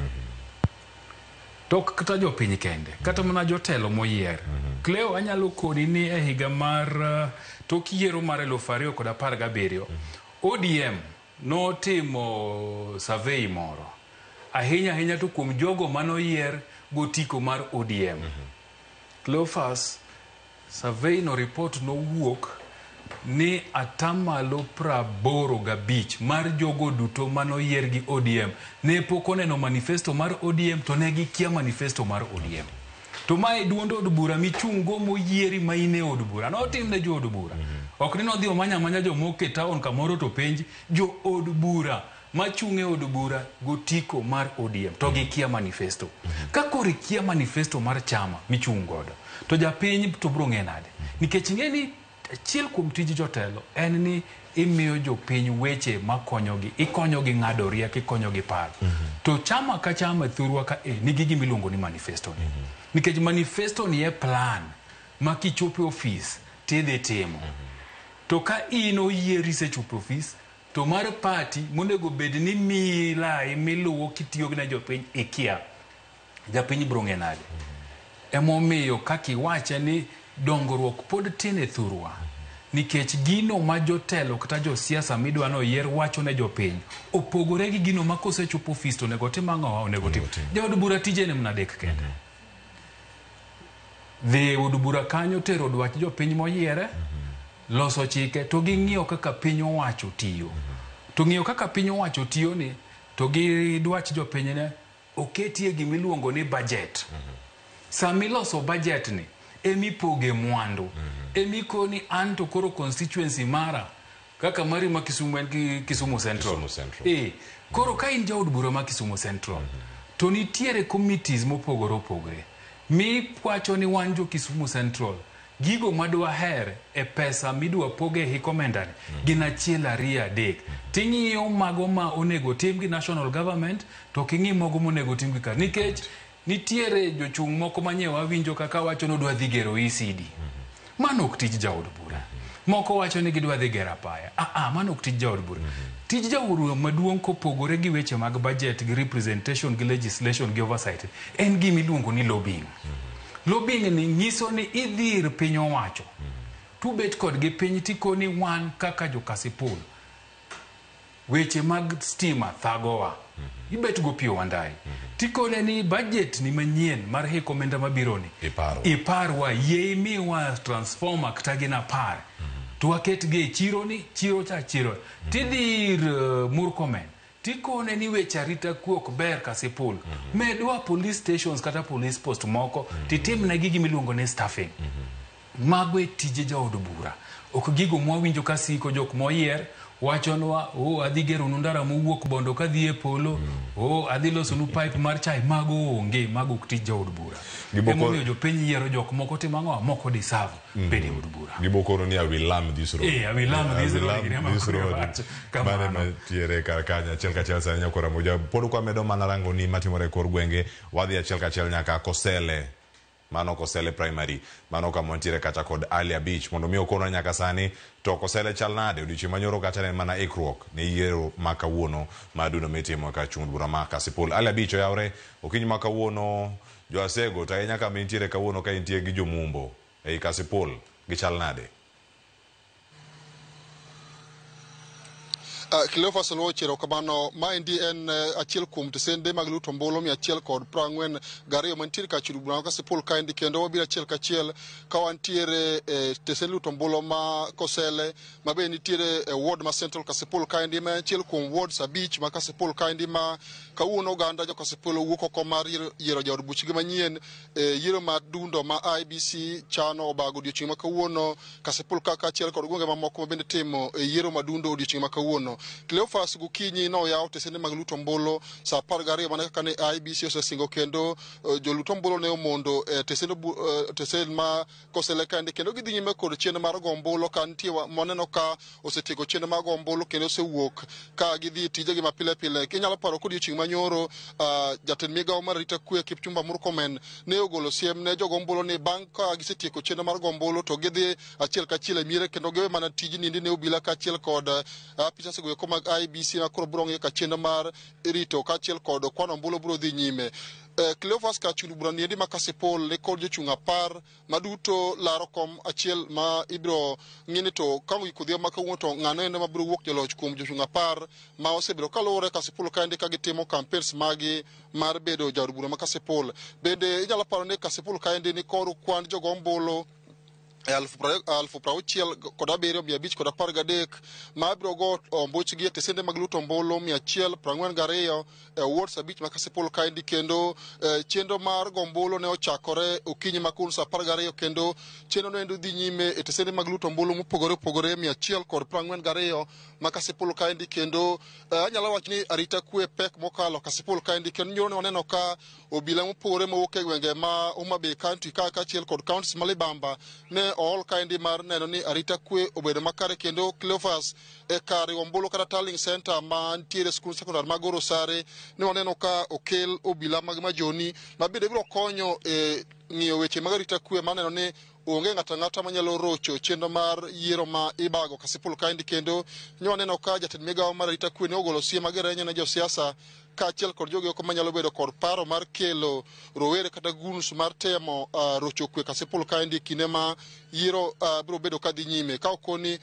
To ok kata jopiny kende, kata mana jotelo moyier. Cleo, anyalo koni ni e higa mar tok yiero mar 2017, ODM notimo survey moro. Ahinya ahinya to kuom jogo manoyier gotiko mar ODM. Cleophas, survey no report nowuok ni 85% mar jogo duto manoyier gi ODM ne pok oneno manifesto mar ODM, to ne gikia manifesto mar ODM. To mae duond od bura michung' go moyieri ma in e od bura. Notim ne jo od bura. Ok ni nodhi omanya amanya jomoko e town kamoro to penj jo od bura. machung' e od bura gotiko mar ODM to gikia manifesto. Ka koro ikia manifesto mar chama michung' godo, to japiny to biro ng'e nade? Nikech ing'e ni achiel kuom tij jotelo en ni imiyo jopiny weche makonyogi, ikonyogi ng'ado rieko, ikonyogi paro. To chama ka chama e thurwa ka e nigi gima iluongo ni manifesto ni. Nikech manifesto ni e plan ma kichopo e ofis tidhi timo. To ka in oyieri isechopo e ofis, to mar party monego bed ni miyi lai miluwo kitiyo ne jopiny ikia. Japiny biro ng'e nade? Emomiyo kaka iwache ni dongruok pod tin e thurwa. Nikech gino ma jotelo kata josiasa midwa noyier wacho ne jopiny opogore gi gino ma kosechopo ofis to onego tim ang'o onego tim. Jaod bura tije en mana adek kende. Dhi e od bura kanyo tero dwach jopiny moyiere, loso chike to gi ng'iyo kaka piny owacho tiyo. To ng'iyo kaka piny owacho tiyo ni to gi dwach jopiny ne oketie gimiluongo ni budget. Samiloso budget ni emipoge mwandu. Emikoni an to koro constituency mara kaka mari ma Kisumu en Kisumu Central. Kisumu Central. Koro ka in jaod bura ma Kisumu Central, to nitiere committees mopogore opogore. Mi wacho ni wan jo Kisumu Central, gigo madwaher e pesa midwa poge hik omenda ni gin 1, 2, 3. Ting'iyo mago ma onego tim gi national government to ok ing'i mago monego tim gi kar. Nikech nitiere jochung' moko manye wawinjo kaka wacho ni odwa dhi gero ECD. Mano ok tij jaod bura. Moko wacho ni gidwa dhi gero apaya. Mano ok tij jaod bura. Tij jaod bura maduong' kopogore gi weche mag budget gi representation gi legislation gi oversight en gima iluongo ni lobbying. Lobbying ni nyiso ni idhi ir piny owacho. Tubet kodgi piny tikoni wan kaka jo Kasipul. Weche mag stima thagowa. Ibet go Opiyo Wandayi. Tikone ni budget ni manyien mar hik omenda mabiro ni. Iparwa, yie imiwa transformer kata gin 10. To waketgi e chiro ni, chiro cha chiro. Tidhi ir Murkomen. Tikone ni weche arita kwe ok ber Kasipul. Medwa police stations kata police post moko. Titimnegi gima iluongo ni staffing. Mago e tije jaod bura. Ok gigo mwawinjo ka siko jok moyier wachonwa, oh, adhi geronu ndara mowuok Bondo kadhi e polo, oh, adhi losonu pipe mar chai. Mago onge, mago ok tij jaod bura. Emomiyo jopiny yiero jok moko timo ang'o, moko deserve bedo e od bura. Gibokoro ni I will lam this road. I will lam this road. This road. Mane mantiere kar kanyo achiel kachiel sani nyakora moja. Pod kwamedo mana rango ni matimore e kor gwenge, wadhi achiel kachiel nyaka Kosele. Mano Kosele Primary, mano kama wantiere kacha kod Ali Abich mondo mi okonwa nyaka sani to Kosele chal nade odiochieng' manyoro kacha ne en mana ikruok ne yiero ma kawuono ma dundo mitimo ka chung' bura ma Kasipul. Ali Abich oyawre okinyi ma kawuono jo Asego to ahinya kama intiere kawuono ka intie gi jomumbo ei Kasipul gichal nade? Cleophas Oluoch, erokamano. Maendi en achiel kuom tesende mag luto ombulu 142 mantiere kar chung' bura ma Kasipul kaendi, kendo wabiro achiel kachiel ka wantiere e tesend luto ombulu ma Kosele ma be nitiere e ward ma Central Kasipul kaendi, ma en achiel kuom wards 5 ma Kasipul kaendi ma kawuono oganda jo Kasipul owuok oko mar yiero jaod buchgi manyien e yiero mar dundo ma IEBC chano obago odiochieng' ma kawuono Kasipul ka kaachiel kod gwenge mamoko ma bende timo e yiero madundo odiochieng' ma kawuono. Cleophas gokinyi noyawo tesende mag luto ombulu saa 12 mana kaka ne IEBC osesingo, kendo joluto ombulu ne omondo e tesend ma Kosele kaendi, kendo gidhi nyime kod chenro mar go ombulu ka nitie moneno ka osetieko chenro mar go ombulu kendo osewuok ka gidhi e tijegi ma pile pile. Inyalo paro kodiochieng' manyoro jatend migawo mar arita kwe Kipchumba Murkomen ne ogolo siem ne jogo ombulu ni bang' ka gisetieko chenro mar go ombulu to gidhi achiel kachiel e miere kendo giwe mana tijni ne obila kaachiel kod apisas go eko mag IEBC ma koro biro ng'iyo ka chenro mar rito kaachiel kod kwano ombulu biro dhi nyime. Cleophas kar chung' bura niendi ma Kasipul ni kod jochung' 10 maduto laro kom achiel ma ibiro ng'i ni to ka ogik odhiambo ma kawuono to ng'ano endo mabiro wuok joloch kuom jochung' 10 ma osebedo kaluwore Kasipul kaendi ka gitimo campaigns magi mar bedo jaod bura ma Kasipul. Bende inyalo paro ni Kasipul kaendi ni kod kwan jogo ombulu 67,513 ma biro go ombuchgi e tesende mag luto ombulu 142 e wards 5 ma Kasipul kaendi. Kendo chenro mar go ombulu ne ochakore okinyi ma kawuono saa 12, kendo chenro no endo dhi nyime e tesende mag luto ombulu mopogore opogore 142 ma Kasipul kaendi. Kendo anyalo wacho ni arita kwe pek mokalo Kasipul kaendi, kendo nyoro ne waneno ka obila mopogore mowuok e gwenge ma Homa Bay County ka kaachiel kod counties ma Libamba ne ool kaendi mar neno ni arita kwe obedo makare. Kendo Cleophas, e kar riwo ombulu kata tallying center ma nitiere skul sekondar mag Orosare, ne waneno ka okel obila mag majoni ma bende biro konyo e ng'iyo weche mag arita kwe mar neno ni onge ng'ato ang'ata manyalo rocho chenro mar yiero ma ibago Kasipul kaendi. Kendo ne waneno ka jatend migawo mar arita kwe ne ogolo siem mager ne josiasa kaachiel kod jogo eko manyalo bedo kod paro mar kelo rowere kata goons mar temo rocho kwe Kasipul kaendi kinde ma yiero biro bedo kadhi nyime, ka okoni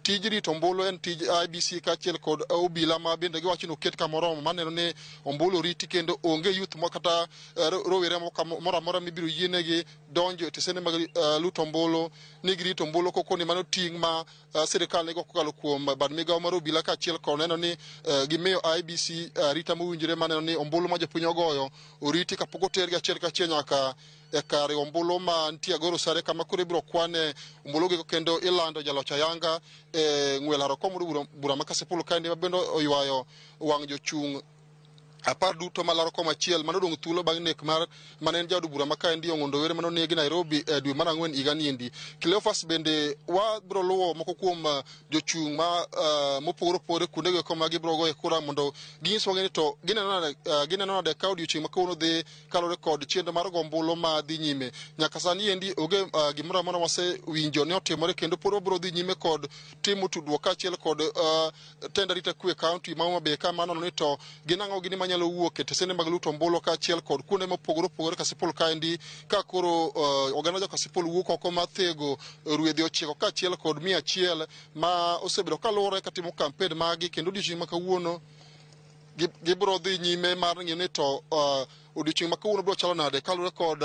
tij rito ombulu en tij IEBC kaachiel kod obila ma bende giwacho ni oket kamoromo maneno ni ombulu oriti, kendo onge youth mo kata rowere moro amora mibiro yienegi donjo e tesende mag luto ombulu ni girito ombulu, kokoni mano ting' ma sirikal nigo kokalo kuom bad migawo mar obila, kaachiel kod neno ni gimiyo IEBC arita mowinjore maneno ni ombulu ma jopiny ogoyo oriti kapok otergi achiel kachiel nyaka e kar ombulu ma nitie Agoro Sare, kama koro ibiro kwane ombulu gigo kendo ilando jaloch ayanga e ng'we laro kom bura ma Kasipul kaendi, ma bende oywayo wang' jochung' 10 duto malaro kom achiel mane odong' thuolo bang' nek mar mane en jaod bura ma kaendi Ong'ondo Were mane onegi Nairobi e dwe mar ang'wen higa niendi. Cleophas, bende wabiro luwo moko kuom jochung' ma mopogore opogore kuonde go eko ma gibiro goye kura mondo ginyiswa ni to gineno nade ka odiochieng' ma kawuono dhi kaluwore kod chenro mar go ombulu ma dhi nyime. Nyaka sani endi onge gimoro amora wasewinjo ni otimore, kendo pod wabiro dhi nyime kod timo tudruok kaachiel kod tend arita kwe county ma Homa Bay ka manono ni to gin ang'o gini manyalo wuok e tesende mag luto ombulu kaachiel kod kuonde mopogore opogore Kasipul kaendi, ka koro oganda jo Kasipul wuok oko mar thego rwedhi 9 kaachiel kod 100 ma osebedo kaluwore katimo kampen maggi. Kendo odiochieng' ma kawuono gibiro dhi nyime mar ng'iyo ni to odiochieng' ma kawuono biro chalo nade kaluwore kod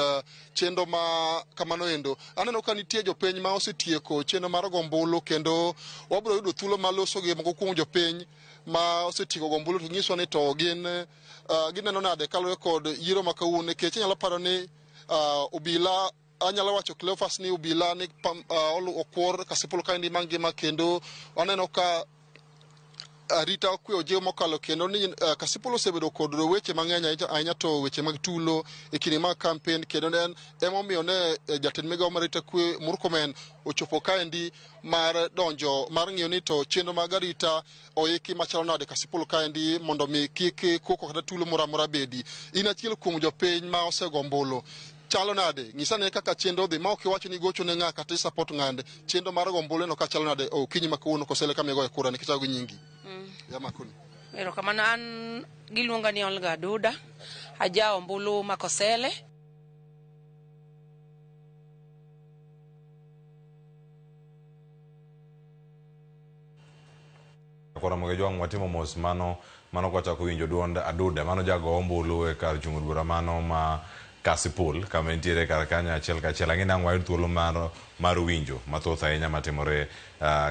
chenro ma kamano endo. Aneno ka nitie jopiny ma osetieko chenro mar go ombulu, kendo wabiro yudo thuolo mar loso gi moko kuom jopiny ma osetieko go ombulu to nyiswa ni to gin gineno nade kaluwore kod yiero ma kawuono, nikech inyalo paro ni obila, anyalo wacho Cleophas ni obila ni okwor Kasipul kaendi mangima, kendo waneno ka arita kwe ojiw mokalo, kendo ni Kasipul osebedo kod weche mang'eny ahinya to weche mag tulo e kinde mag kampen. Kendo en emomiyo ne jatend migawo mar arita kwe Murkomen ochopo kaendi mar donjo mar ng'iyo ni to chenro mag arita oiki machalo nade Kasipul kaendi mondo mi kik koko kata tulo moro amora bedi. In achiel kuom jopiny ma osego ombulu, chalo nade? Nyisa ne kaka chenro dhi ma ok iwacho ni gocho ne ng'a kata support ng'ande. Chenro mar go ombulu no ka chalo nade okinyi ma kawuono kosele kama igoye kura nikech ago nyingi? Ya makoni. Erokamano, an giluonga ni Olga Duda, aja ombulu ma Kosele. Koro Jwang' watimo mos mano mano kwachako winjo duond Aduda, mano jago ombulu e kar chung' bura mano ma Kasipul kama entiere kar kanyo achiel kachiel. Ang'e ni ang' wayud thuolo mar winjo mathoth ahinya matimore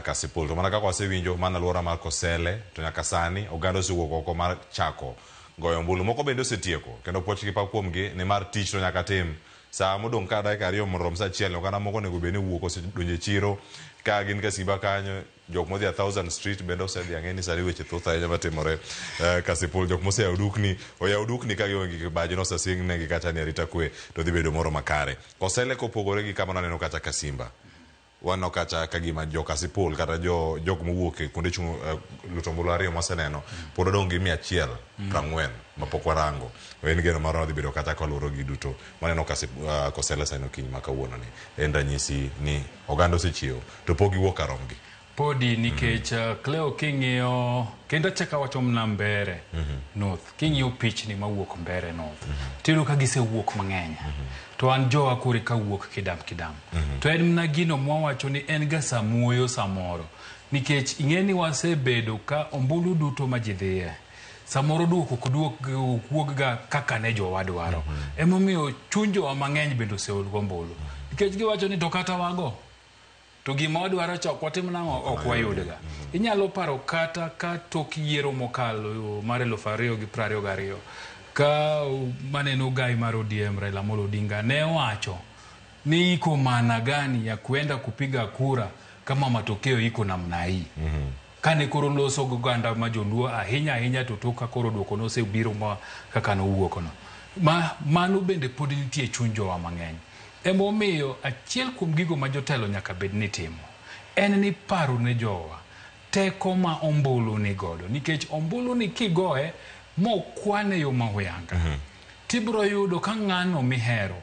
Kasipul. To mana kaka wasewinjo mana alwora mar Kosele, to nyaka sani oganda osewuok oko mar chako goyo ombulu. Moko bende osetieko, kendo puoch gi pak kuomgi nimar tich to nyaka tim. Saa modong' ka dakika 2 mondo rom saa 1, oganda moko onego bed ni wuok osedonjo e chiro ka gin Kasiba kanyo. Jok modhi a 1000 Street bende osedhi. Ang'e ni sani weche thoth ahinya matimore Kasipul. Jok moseyawo dukni oyawo dukni ka gionge gi kibaji nosesing negi kacha ni arita kwe to dhi bedo moro makare. Kosele kopogore gi kama naneno kacha Kasimba, waneno kacha ka gima jo Kasipul kata jok mowuok e kuonde chung' luto ombulu 2 maseneno pod odong' gi 140 mapok warango. En geno marwa dhi bedo kacha kaluwore gi duto maneno Kosele sani okinyi ma kawuono ni en ranyisi ni oganda osechiewo to pok giwuok karomgi. Podi nikech Cleo king'iyo kendo achako awacho mana Mbere North, king'iyo pichni mawuok Mbere North tiyudo ka gisewuok mang'eny, to an jowa koro eka wuok kidam kidam. To en mana gino mwawacho ni en ga samuoyo samoro, nikech ing'e ni wasebedo ka ombulu duto ma ji dhiye samoro duoko ok wuog ga kaka ne jowa dwaro. Emomiyo chuny jowa mang'eny bende oseol gombulu, nikech giwacho ni to kata wago To gima wadwaro cha ok watim nang'o ok wayudga. Inyalo paro kata ka tok yiero mokalo mar 2022 ka maneno gai mar ODM Raila Amolo Odinga ne owacho ni iko maana gani ya kuenda kupiga kura kama matokeo iko namna hii. Kane koro loso gi oganda ma joluo ahinya ahinya to tok ka koro duoko nosebiro ma kaka nowuok no. Mano bende pod nitie e chuny jowa mang'eny. Emomiyo achiel kuom gigo ma jotelo nyaka bed ni timo en ni paro ne jowa teko ma ombulu ni godo. Nikech ombulu ni kigoye mokwane yo ma huyanga, tibiro yudo ka ng'ano mihero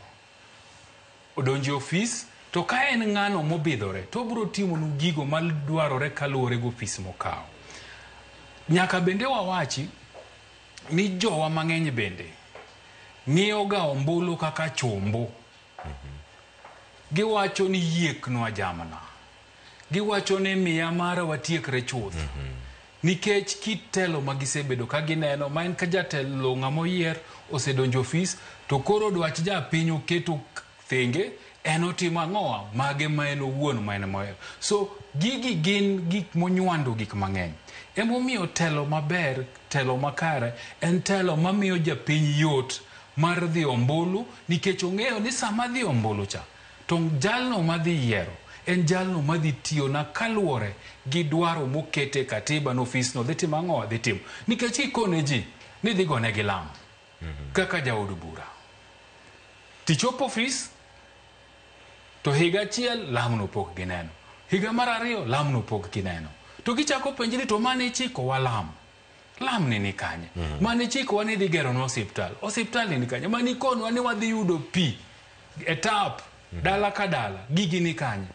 odonjo e ofis to ka en ng'ano mobidhore to obiro timonu gigo madwarore kaluwore gi ofis mokawo. Nyaka bende wawachi ni jowa mang'eny bende ng'iyo ga ombulu kaka chombo. Giwacho ni yieknwa jamna. Giwacho ni miya mara watiekre chuth. Nikech kit telo ma gisebedo ka gineno ma en ka jatelo ng'ama oyier osedonjo ofis to koro dwach japiny oketo thenge en otimo ang'owa mage ma en owuon ma en mohero. So gigi gin gik monywando gik mang'eny. Emomiyo telo maber, telo makare en telo mamiyo japiny yot mar dhi ombulu nikech ong'eyo ni sama dhi ombulu cha to jalno madhi yiero en jalno madhi tiyona kaluwore gi dwaro mokete katiba no ofis no dhi timo ang'o dhi timo. Nikech ikone ji ni dhi gonegi lam kaka jaod bura. Tichopo ofis to higa achiel lamno pok gineno. Higa mar ariyo lamno pok gineno. To gichako penji ni to mane ichikowa lam. Lam ni kanye? Mane ichikowa ni idhi geronwa osiptal. Osiptal ni kanye? Mane ikonwa ni wadhi yudo pi e tap dala ka dala. Gigi ni kanye?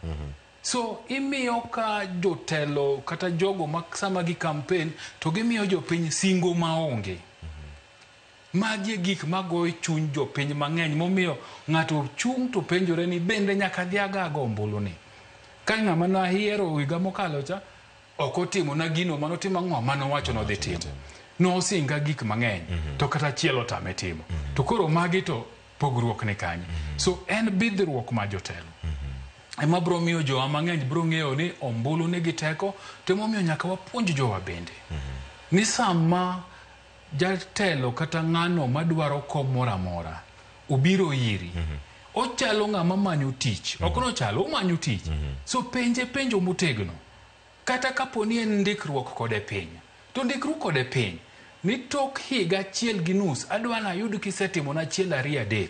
So imiyo ka jotelo kata jogo ma sama gi campaign to gimiyo jopiny singo maonge. Magi e gik magoyo chuny jopiny mang'eny momiyo ng'ato chung' to penjore ni bende nyaka dhi aga ago ombulu ni. Ka ng'ama nayiero higa mokalo cha ok otimo na gino manotimo ang'o manowacho nodhi timo. Nosinga gik mang'eny to kata achiel otame timo. To koro magi to pogruok ni kanye. So en bidhruok ma jotelo. Ema biro miyo jowa mang'eny biro ng'eyo ni ombulu nigi teko to emomiyo nyaka wapuonj jowa bende. Ni sama jatelo kata ng'ano madwaro kom moro amora obiro iri ochalo ng'ama manyo tich. Ok nochalo, omanyo tich. So penje penjo motegno. Kata kapo ni en ndikruok kode piny, to ndikru kode piny. Ni tok higa achiel gi nus adwa nayud kisetimona 1 2 3.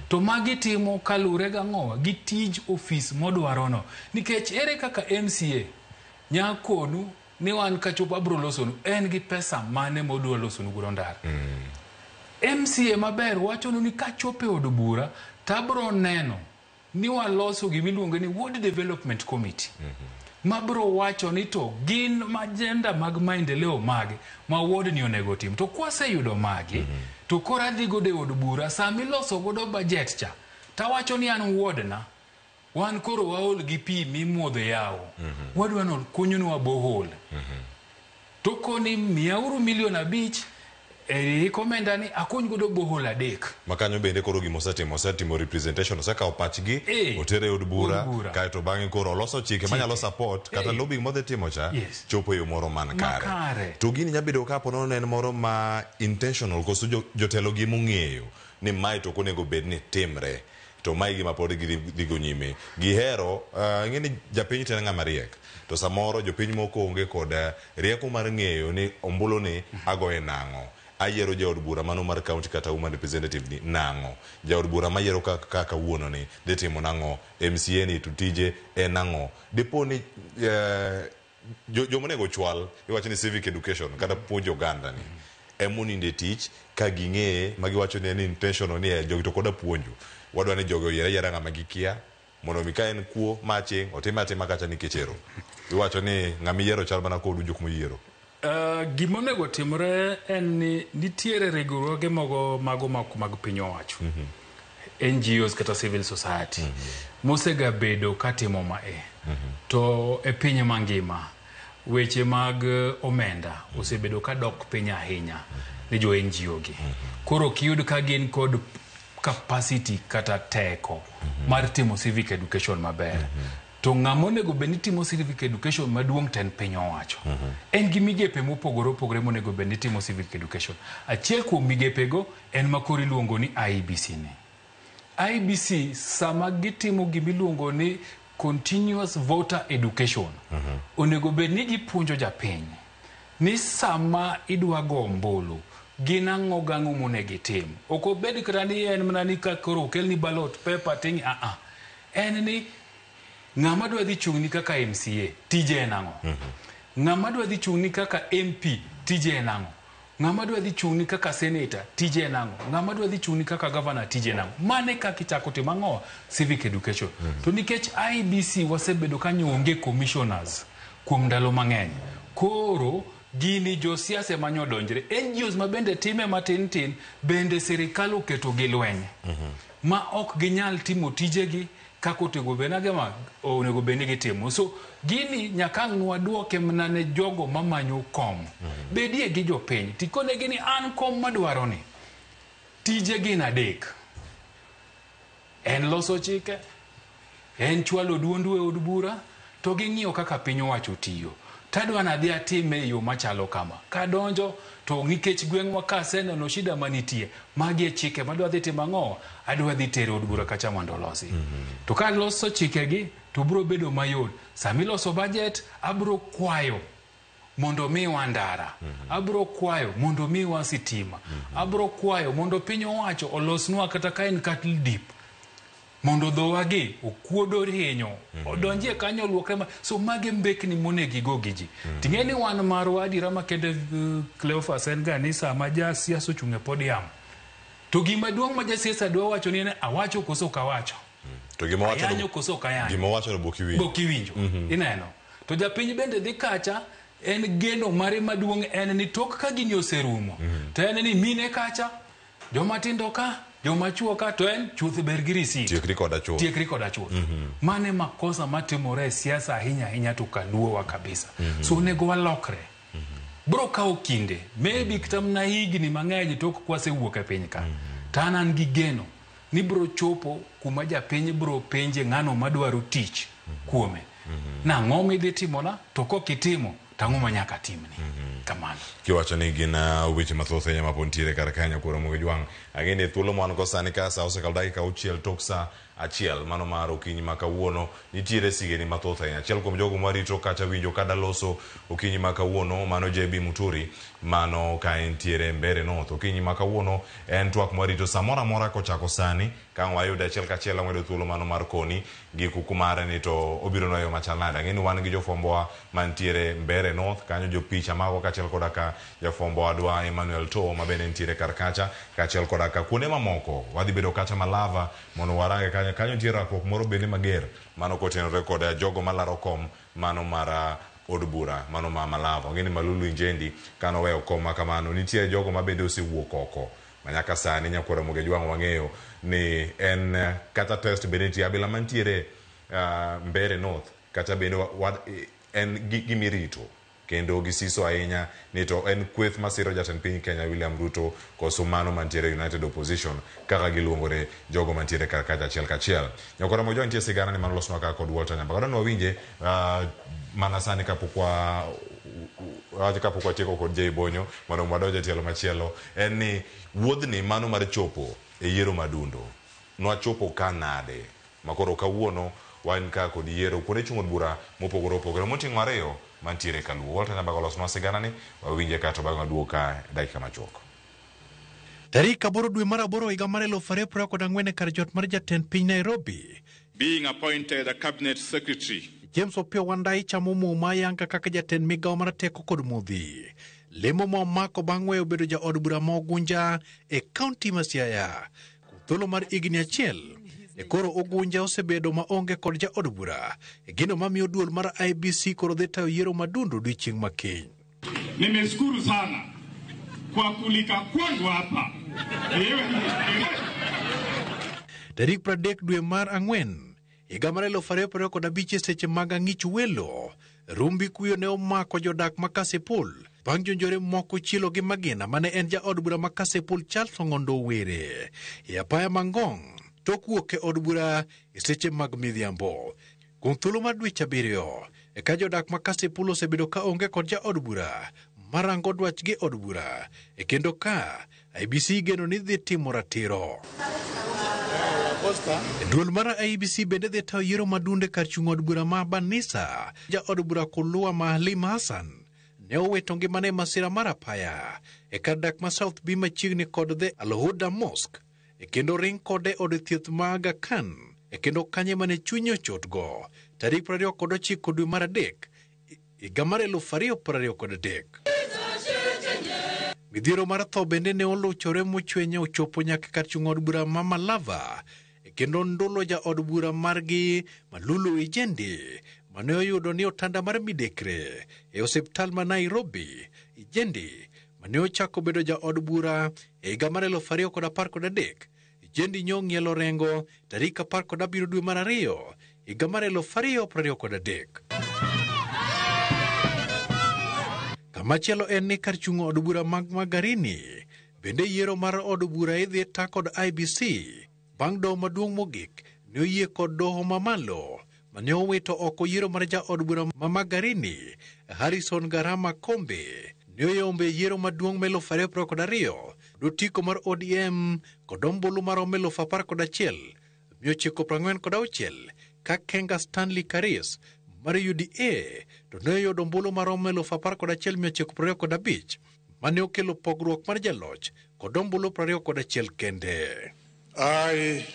To magi timo kaluwore gang'owa gi tij ofis modwarono. Nikech ere kaka MCA nyakonu ni wan kachopo abro losonu en gi pesa mane modwa losonu godo ndara. MCA maber wachonu ni kachopo e od bura tabro neno ni waloso gimiluongo ni Ward Development Committee. Mabro wacho ni to gin agenda mag maendeleo mage ma ward ni onego tim. To kwaseyudo magi, to koro adhi godo e od bura sama iloso godo budget cha, tawacho ni an ward na, wan koro waol gi pi mimodho e yawo. Wadwa ni kunyunwa borehole. To koni miyauru milion 5 e komenda ni akuny godo borehole 3. Makanyo bende koro gima osetimo representation, osekawo pachgi, otere e od bura, kaeto bang'e koro oloso chike manyalo support kata lobbying modhi timo cha chopo e yo moro man kare. To gini nyalo bedo ka po nono en moro ma intentional koso jotelo gi mong'eyo ni mae to ok onego bed ni timre. To mae gima pod gidhi go nyime. Gihero, ing'e ni japiny to en ng'ama riek. To samoro jopiny moko onge kod rieko mar ng'eyo ni ombulu ni agoye nang'o. Ayiero jaod bura mano mar county kata woman representative ni nang'o. Jaod bura mayiero kaka kawuono ni dhi timo nang'o. MCA ni to tije en nang'o. Dipo ni jomonego chwal iwacho ni civic education kata puonjo oganda ni. Emoninde tich ka ging'eye ma giwacho ni en intentional ni jogi to koda puonjo. Wadwa ni jogi oyier ayiera ng'ama gikia mondo mi ka en kuo maching otime atima kacha nikech ero. Iwacho ni ng'ama iyiero chal mana kodu jok moyiero. Gima onego timre en ni nitiere riwruoge mogo mago mag piny owacho. NGOs kata civil society mosegabedo katimo mae. To e piny mangima weche mag omenda osebedo ka dok piny ahinya ne jo NGO gi. Koro kiyud ka gin kod capacity kata teko mar timo civic education maber. To ng'ama onego bed ni timo civic education maduong' to en piny owacho. En gi migepe mopogore opogore monego bed ni timo civic education. Achiel kuom migepego en ma koro iluongo ni IEBC ni. IEBC sama gitimo gimiluongo ni continuous voter education, onego bed ni gipuonjo japiny ni sama idwa go ombulu gin ang'o gang'o monego itim. Ok obed kata ni en mana ni ka koro okelni ballot paper ting a a. En ni ng'ama dwa dhi chung'ni kaka MCA tije en ang'o? Ng'ama dwa dhi chung'ni kaka MP tije en ang'o? Ng'ama dwa dhi chung'ni kaka senator tije en ang'o? Ng'ama dwa dhi chung'ni kaka governor tije en ang'o? Mane kaka ichako timo ang'o? Civic education. To nikech IEBC wasebedo ka onge commissioners kuom ndalo mang'eny, koro gini josiasa ema nyodonjre. NGOs ma bende time matin tin bende sirikal oketo gi lweny ma ok ginyal timo tijegi kaka onego bed ni onego bed ni gitimo. So gini nyaka ang' nwaduoke mana ne jogo mamanyo kom. Bedie gi jopiny tikonegi ni an kom madwaro ni tije gin adek. En loso chike, en chwalo duondu e od bura, to ging'iyo kaka piny owacho tiyo. Tadwa nadhi atime e yo machalo kama. Kadonjo to nikech gweng'wa ka aseneno shida manitie, magi e chike madwa dhi timo ang'o? Adwa dhi tero od bura kacha mondo olosi. To kaloso chikegi to biro bedo mayot. Sama iloso budget, abiro kwayo mondo miwa ndara. Abiro kwayo mondo miwa sitima. Abiro kwayo mondo piny owacho olosnwa kata ka en cattle dip. Mondo dhowagi okuodo hinyo, odonjie kanyo oluokre ma. So magi mbekni monego igo gi ji. Ting'e ni wan marwa adiera makende Cleophas en ga ni sama jasiasa ochung' e podium, to gima duong' ma jasiasa dwa wacho ni en awacho koso ok awacho. To gima wacho Ayanyo koso ok ayanyo. Gima wacho no bok iwinjo. Bok iwinjo. Ineno. To japiny bende dhi kacha en geno mare maduong' en ni tok ka gini oserumo. To en ni mine kacha, joma tindo ka, joma chuo ka, to en chuth ber gi risit. Tiekri koda chuth. Tiekri koda chuth. Mane makosa matimore e siasa ahinya ahinya to kaluowa kabisa. So onego walokre. Bro kawo kinde, maybe kata mana higni mang'eny tok kwasewuok e piny ka. To an an gi geno ni bro chopo kuma japiny bro penje ng'ano madwaro tich kuome. Nang'o midhi timona to kok itimo to ang'o ma nyaka timni. Kamano. Kiwacho ni gin weche mathoth ahinya mapod nitiere kar kanyo kuom Ramogi Jwang'. Ang'e ni thuolo ma wan go sani ka sa osekalo dakika 6 tok sa 1 mano mar okinyi ma kawuono nitiere sigeni mathoth ahinya. Achiel kuom jogo mwarito kacha winjo kada loso okinyi ma kawuono mano JB Muturi mano ka entiere Mbeere North. Okinyi ma kawuono en twak mwarito samoro amora kochako sani ka wayude achiel kachiel wayudo thuolo mano mar koni gi kuku mare ni to obiro nwa yo machal nade. Ang'e ni wan gi jofwambowa mantiere Mbeere North kanyo jopicha mago kaachiel koda ka jafwambo wadwa Emmanuel To ma bende nitiere kar kacha kaachiel koda ka kuonde mamoko. Wadhi bedo kacha Malava mondo warange kanyo. Kanyo nitie rakruok moro bende mager mano kotenore kod jogo malaro kom mano mar od bura mano ma Malava. Ong'e ni Malulu Injendi kanoweyo kom ma kamano nitie jogo ma bende osewuok oko manyaka sani nyakwar Ramogi Jwang' wang'eyo ni en kata test bende nitie abila mantiere Mbeere North kata bende en gimirito kendo gisiso ahinya ni to en kweth masiro jatend piny Kenya William Ruto koso mano mantiere United Opposition kaka giluongore jogo mantiere kar kacha achiel kachiel. Nyakwar Ramogi Jwang' nitie sigana ni manolosnwa kaka kod Walter Nyambaga. Adwa ni wawinje mana sani kapok watieko kod Jay Bonyo mondo wadonj e tielo machielo en ni wuodhni mano mar chopo e yiero madundo nwachopo ka nade makoro kawuono wan ka kod yiero kuonde chung' od bura mopogore opogore moting'o 2 mantiere kaluo. Walter Nyambaga olosnwa sigana ni wawinje kato bang'e waduog ka dakika machuok. Tarik 8 dwe mar 8 higa mar 2024 kar jot mar jatend piny Nairobi. Being appointed a cabinet secretary. James Opiyo Wandayi chamo muma yanga kaka jatend migawo mar teko kod modhi. Lemo ma omako bang' weyo bedo jaod bura ma Ugunja e kaunti ma Siaya. Kuom thuolo mar higni 1, e koro Ugunja osebedo maonge kod jaod bura. E gino mamiyo duol mar IEBC koro dhi tayo yiero madundo odiochieng' ma kiny. Nimeshukuru sana kwa kulika kwangu hapa. Tarik 30 dwe mar 4 higa mar 2025 e seche mag ang'ich welo, rumbi kuyo ne omako jodak ma Kasipul bang' jonjore moko chielo gi magina mane en jaod bura ma Kasipul Charles Ong'ondo Were e apaya Mangong' tok wuok e od bura e seche mag midhiambo. Kuom thuolo mar dweche 7 eka jodak ma Kasipul osebedo ka onge kod jaod bura marango dwachgi e od bura e kendo ka IEBC geno ni dhi timo ratiro. Duol mar IEBC bende dhi tayo yiero madunde kar chung' od bura ma Banisa. Jaod bura Kulua ma Halima Hassan ne owito ngimane e masira mar apaya e kar dak ma South B machiegni kod The Al-Huda Mosque e kendo ring kode e od thieth ma Aga Khan e kendo kanye mane chunye ochotgo tarik 29 dwe mar 3 higa mar 2023. Midhiero mar tho bende ne oluchore mochwenye ochopo nyaka kar chung' od bura ma Malava e kendo ndulo jaod bura margi Malulu Ijendi mane oyudo ni otanda mar midekre e osiptal ma Nairobi. Ijendi mane ochako bedo jaod bura e higa mar 2013. Ijendi nyo ng'ielo rengo tarik 17 dwe mar 2 higa mar 2023. Kamachielo en ni kar chung' od bura mag Magarini bende yiero mar od bura idhi ta kod IEBC bang' doho maduong' mogik ne oyie kod doho mamalo mane owito oko yiero mar jaod bura ma Magarini Harrison Garama Kombe ne oyombe yiero maduong' ma 2022 dotiko mar ODM kod ombulu maromo 11,946 ka Kenga Stanley Karis mar UDA to ne oyudo ombulu maromo 11,925 mane okelo pogruok mar jaloch kod ombulu 21 kende. I,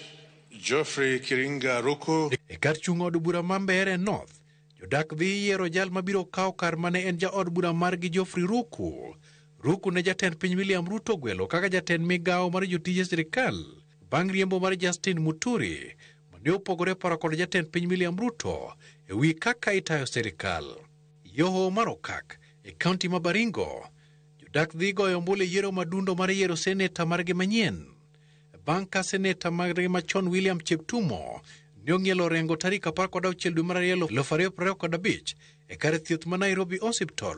Geoffrey Kiringa Ruku. E kar chung' od bura ma Mbeere North, jodak dhi yiero jal mabiro kawo kar mane en jaod bura margi Geoffrey Ruku. Ruku ne jatend piny William Ruto gwelo kaka jatend migawo mar jotije sirikal bang' riembo mar Justin Muturi mane opogore paro kod jatend piny William Ruto e wi kaka itayo sirikal. Yoho mar Okak e kaunti ma Baringo, jodak dhi goyo ombulu e yiero madundo mar yiero seneta margi manyien. Bang' ka seneta margi machon William Cheptumo ne ong'ielo rengo tarik 16 dwe mar 2 2025 e kar thieth ma Nairobi Hospital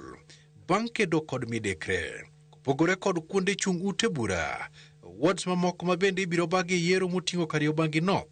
bang' kedo kod midekre. Kopogore kod kuonde chung' ute bura, wards mamoko ma bende ibiro bagi e yiero moting'o Kariobangi North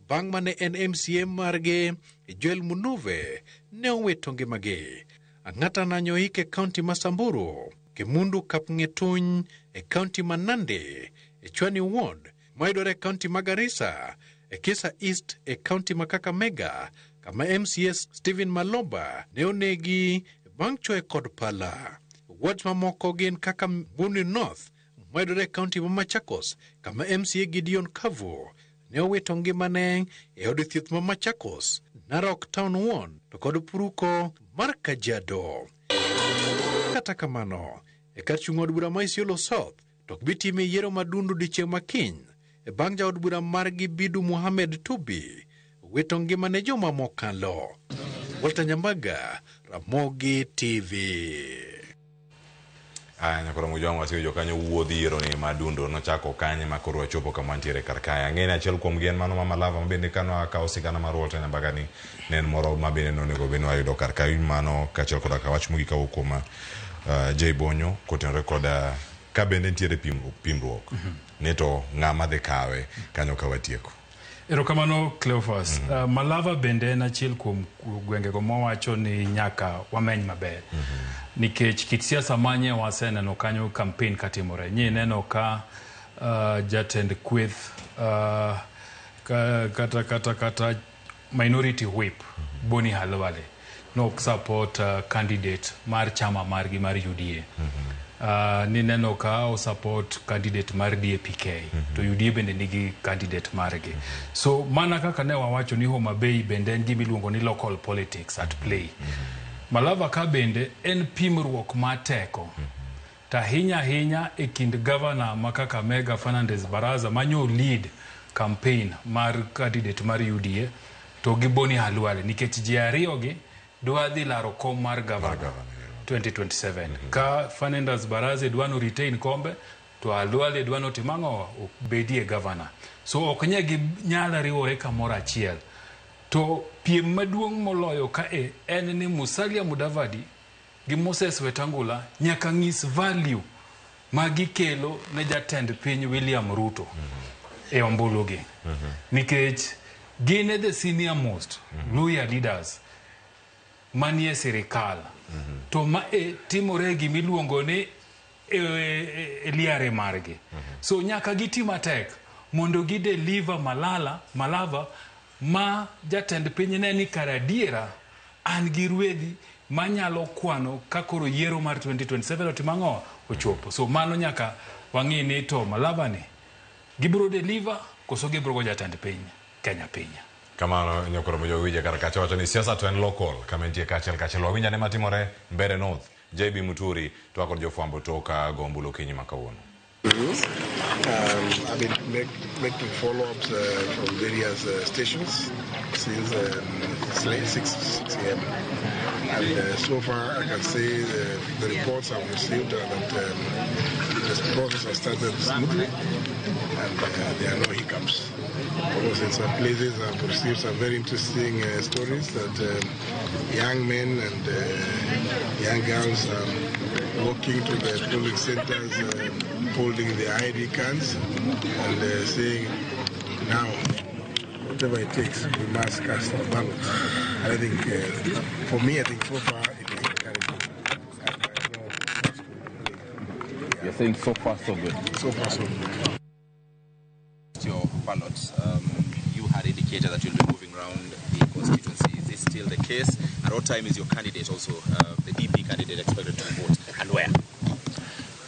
bang' mane en MCA margi Joel Munuve ne owito ngimagi. Ang'ata Nanyoik e kaunti ma Samburu, Kimundu Kapng'etuny e kaunti ma Nandi, e Chwani Ward mayudore e kaunti ma Garissa, e Kisa East e kaunti ma Kakamega kama MCA Stephen Maloba ne onegi bang' chwoye kod pala. Wards mamoko gin kaka Mbuni North mayudore e kaunti ma Machakos kama MCA Gideon Kavu ne owito ngimane e od thieth ma Machakos, Narok Town Ward to kod Puruko mar Kajiado. Kata kamano, e kar chung' od bura ma Isiolo South to ok bi time yiero madundu odiechieng' ma kiny e bang' jaod bura margi Bidu Mohamed Tubi wito ngimane juma mokalo. Walter Nyambaga, Ramogi TV. Aya, nyakoro Mujwang' waseyudo kanyo wuodh yiero ni madundo nochako kanye ma koro wachopo kama ntiere kar kae. Ang'e ni achiel kuom gi en mano ma Malava ma bende kano akawo sigana mar Walter Nyambaga ni ne en moro ma bende nonego bed ni wayudo kar kae. Mano kaachiel koda ka wach mogik kawuok kuom Jay Bonyo kotenore koda ka bende nitiere pimruok ni to ng'ama dhi kawe kanyo ka watieko. Erokamano Cleophas. Malava bende en achiel kuom gwengego mawacho ni nyaka wameny maber. Nikech kit siasa manye waseneno kanyo campaign katimore. Nyi neno ka jatend kweth kata minority whip Boni Khalwale nok support candidate mar chama margi mar UDA. Nineno ka o support candidate mar DAPK to UDA bende nigi candidate margi. So mana kaka ne wawacho ni Homa Bay bende en gima iluongo ni local politics at play. Malava ka bende en pimruok mar teko. To ahinya ahinya e kind governor ma Kakamega Fernandes Baraza manyo lead campaign mar candidate mar UDA to gi Boni Khalwale nikech ji ariyo gi dwa dhi laro kom mar governor 2027. Ka Fernandes Baraza dwa no retain kombe to Khalwale dwa no tim ang'o obedie governor. So ok nye gi nyal riwore kamoro achiel. To piem maduong' moloyo kae en ni Musalia Mudavadi gi Moses Wetangula nyaka ng'is value ma gikelo ne jatend piny William Ruto e ombulu gi. Nikech Gin e the senior most Luhya leaders manie sirikal. To ma e timore gimiluongo ni e liare margi. So nyaka giti matek mondo gi deliver Malala, Malava ma jatend piny ne ni kar adiera an gi rwedhi manyalo kwano ka koro yiero mar 2027 otimo ang'o ochopo. So mano nyaka wang'i ni to Malava ni gibiro deliver koso gibiro go jatend piny Kenya piny. Kamano nyokoro mojo winje kar kacha wacho ni siasa to en local kama entie kaachiel kachiel. Wawinj ane matimore Mbeere North. JB Muturi twak kod jofwambo tok go ombulu okinyi ma kawuono. I've been making follow-ups from various stations since 6 a.m. And so far I can say the reports I've received are that the process has started smoothly and there are no hiccups. Of course, in some places I've received some very interesting stories that young men and young girls are walking to the polling centers, holding their ID cards and saying, now, whatever it takes, we must cast our ballots. And I think, for me, I think so far it is encouraging. You're saying so far so good? So far so good. Your ballots, you had indicated that you'll be moving around the constituency. Is this still the case? At what time is your candidate also, the DP candidate, expected to vote, and where?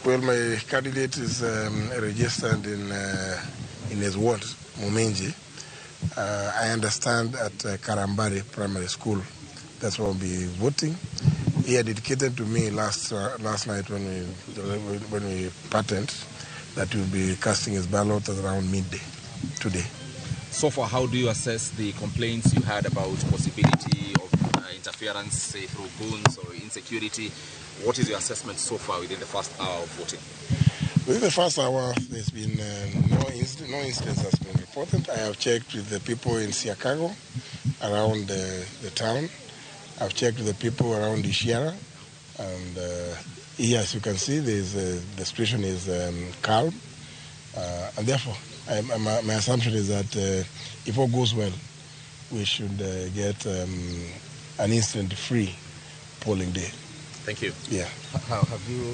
Well, my candidate is registered in his ward, Muminji. I understand at Karambari Primary School. That's where I'll be voting. He had indicated to me last night when we patent that he'll be casting his ballot at around midday today. So far, how do you assess the complaints you had about possibility of interference, say through goons or insecurity? What is your assessment so far within the first hour of voting? Within the first hour, there's been no incidents has been reported. I have checked with the people in Siakago, around the town. I've checked with the people around Ishiara, and here, as you can see, there's, the situation is calm, and therefore, my assumption is that if all goes well, we should get an incident-free polling day. Thank you. Yeah. How have you,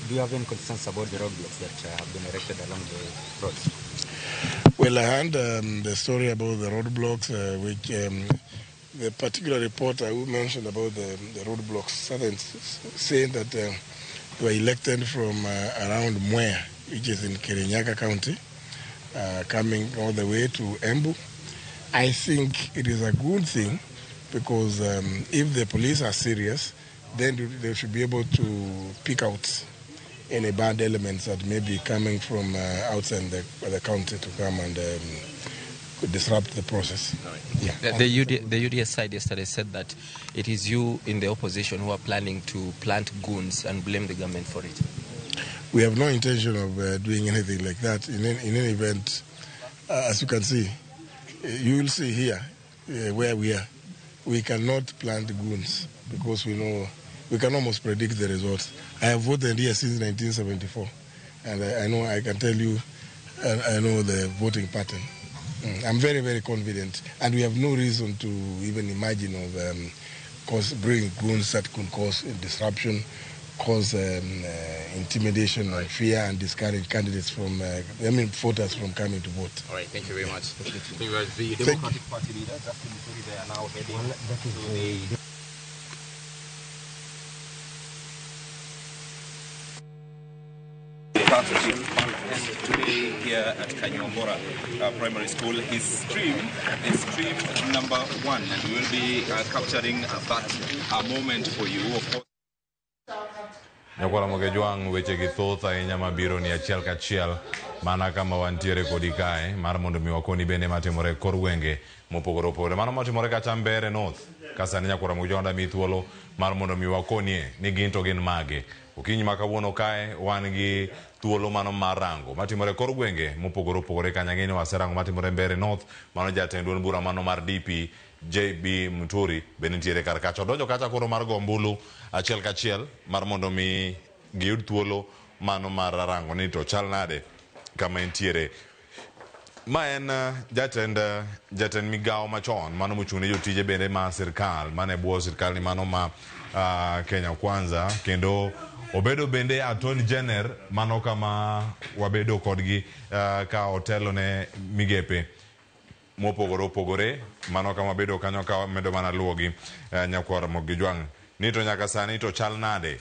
do you have any concerns about the roadblocks that have been erected along the roads? Well, I heard the story about the roadblocks, which the particular reporter who mentioned about the roadblocks started saying that they were elected from around Mwea, which is in Kirinyaga County, coming all the way to Embu. I think it is a good thing because if the police are serious, then they should be able to pick out any bad elements that may be coming from outside the county to come and disrupt the process. Right. Yeah. The UDS side yesterday said that it is you in the opposition who are planning to plant goons and blame the government for it. We have no intention of doing anything like that. In any event, as you can see, you will see here where we are. We cannot plant goons because we know we can almost predict the results. I have voted here since 1974, and I know I can tell you, I know the voting pattern. I'm very, very confident, and we have no reason to even imagine of bringing goons that could cause disruption, cause intimidation and fear, and discourage candidates from, voters from coming to vote. All right, thank you very much. Thank you very much. The Democratic Party leader, Justin Muturi, they are now heading to the... Today here at Kanyuambora Primary School is stream number 1, and we will be capturing that moment for you, of course. Nyakwara Mogejwang' weche gi thoth ahinya mabiro ni achiel kachiel mana kama wantiere kodi kae mar mondo mi wakoni bende matimore kor gwenge mopogore opogore. Mano matimore kata Mbeere North ka sani Nyakwara Mogejwang' dami thuolo mar mondo mi wakonie ni gin to gin mage. Okinyi ma kawuono kae wan gi thuolo mano mar rango matimore kor gwenge mopogore opogore kanyang'e ni waserango matimore Mbeere North. Mano jatend duond bura mano mar DP JB Muturi bende nitiere kar kacha. Odonjo kacha koro mar go ombulu achiel kachiel mar mondo mi giyud thuolo mano mar rango ni to chal nade kama entiere. Ma en jatend jatend migawo machon mano mochung' ne jotije bende ma sirkal mane bwo sirkal ni mano ma Kenya Kwanza kendo obedo bende Attorney General mano kama wabedo kodgi ka otelo ne migepe mopogore opogore mano kama wabedo kanyo ka wamedo mana luwogi nyakwar Ramogi Jwang' ni to nyaka sani to chal nade.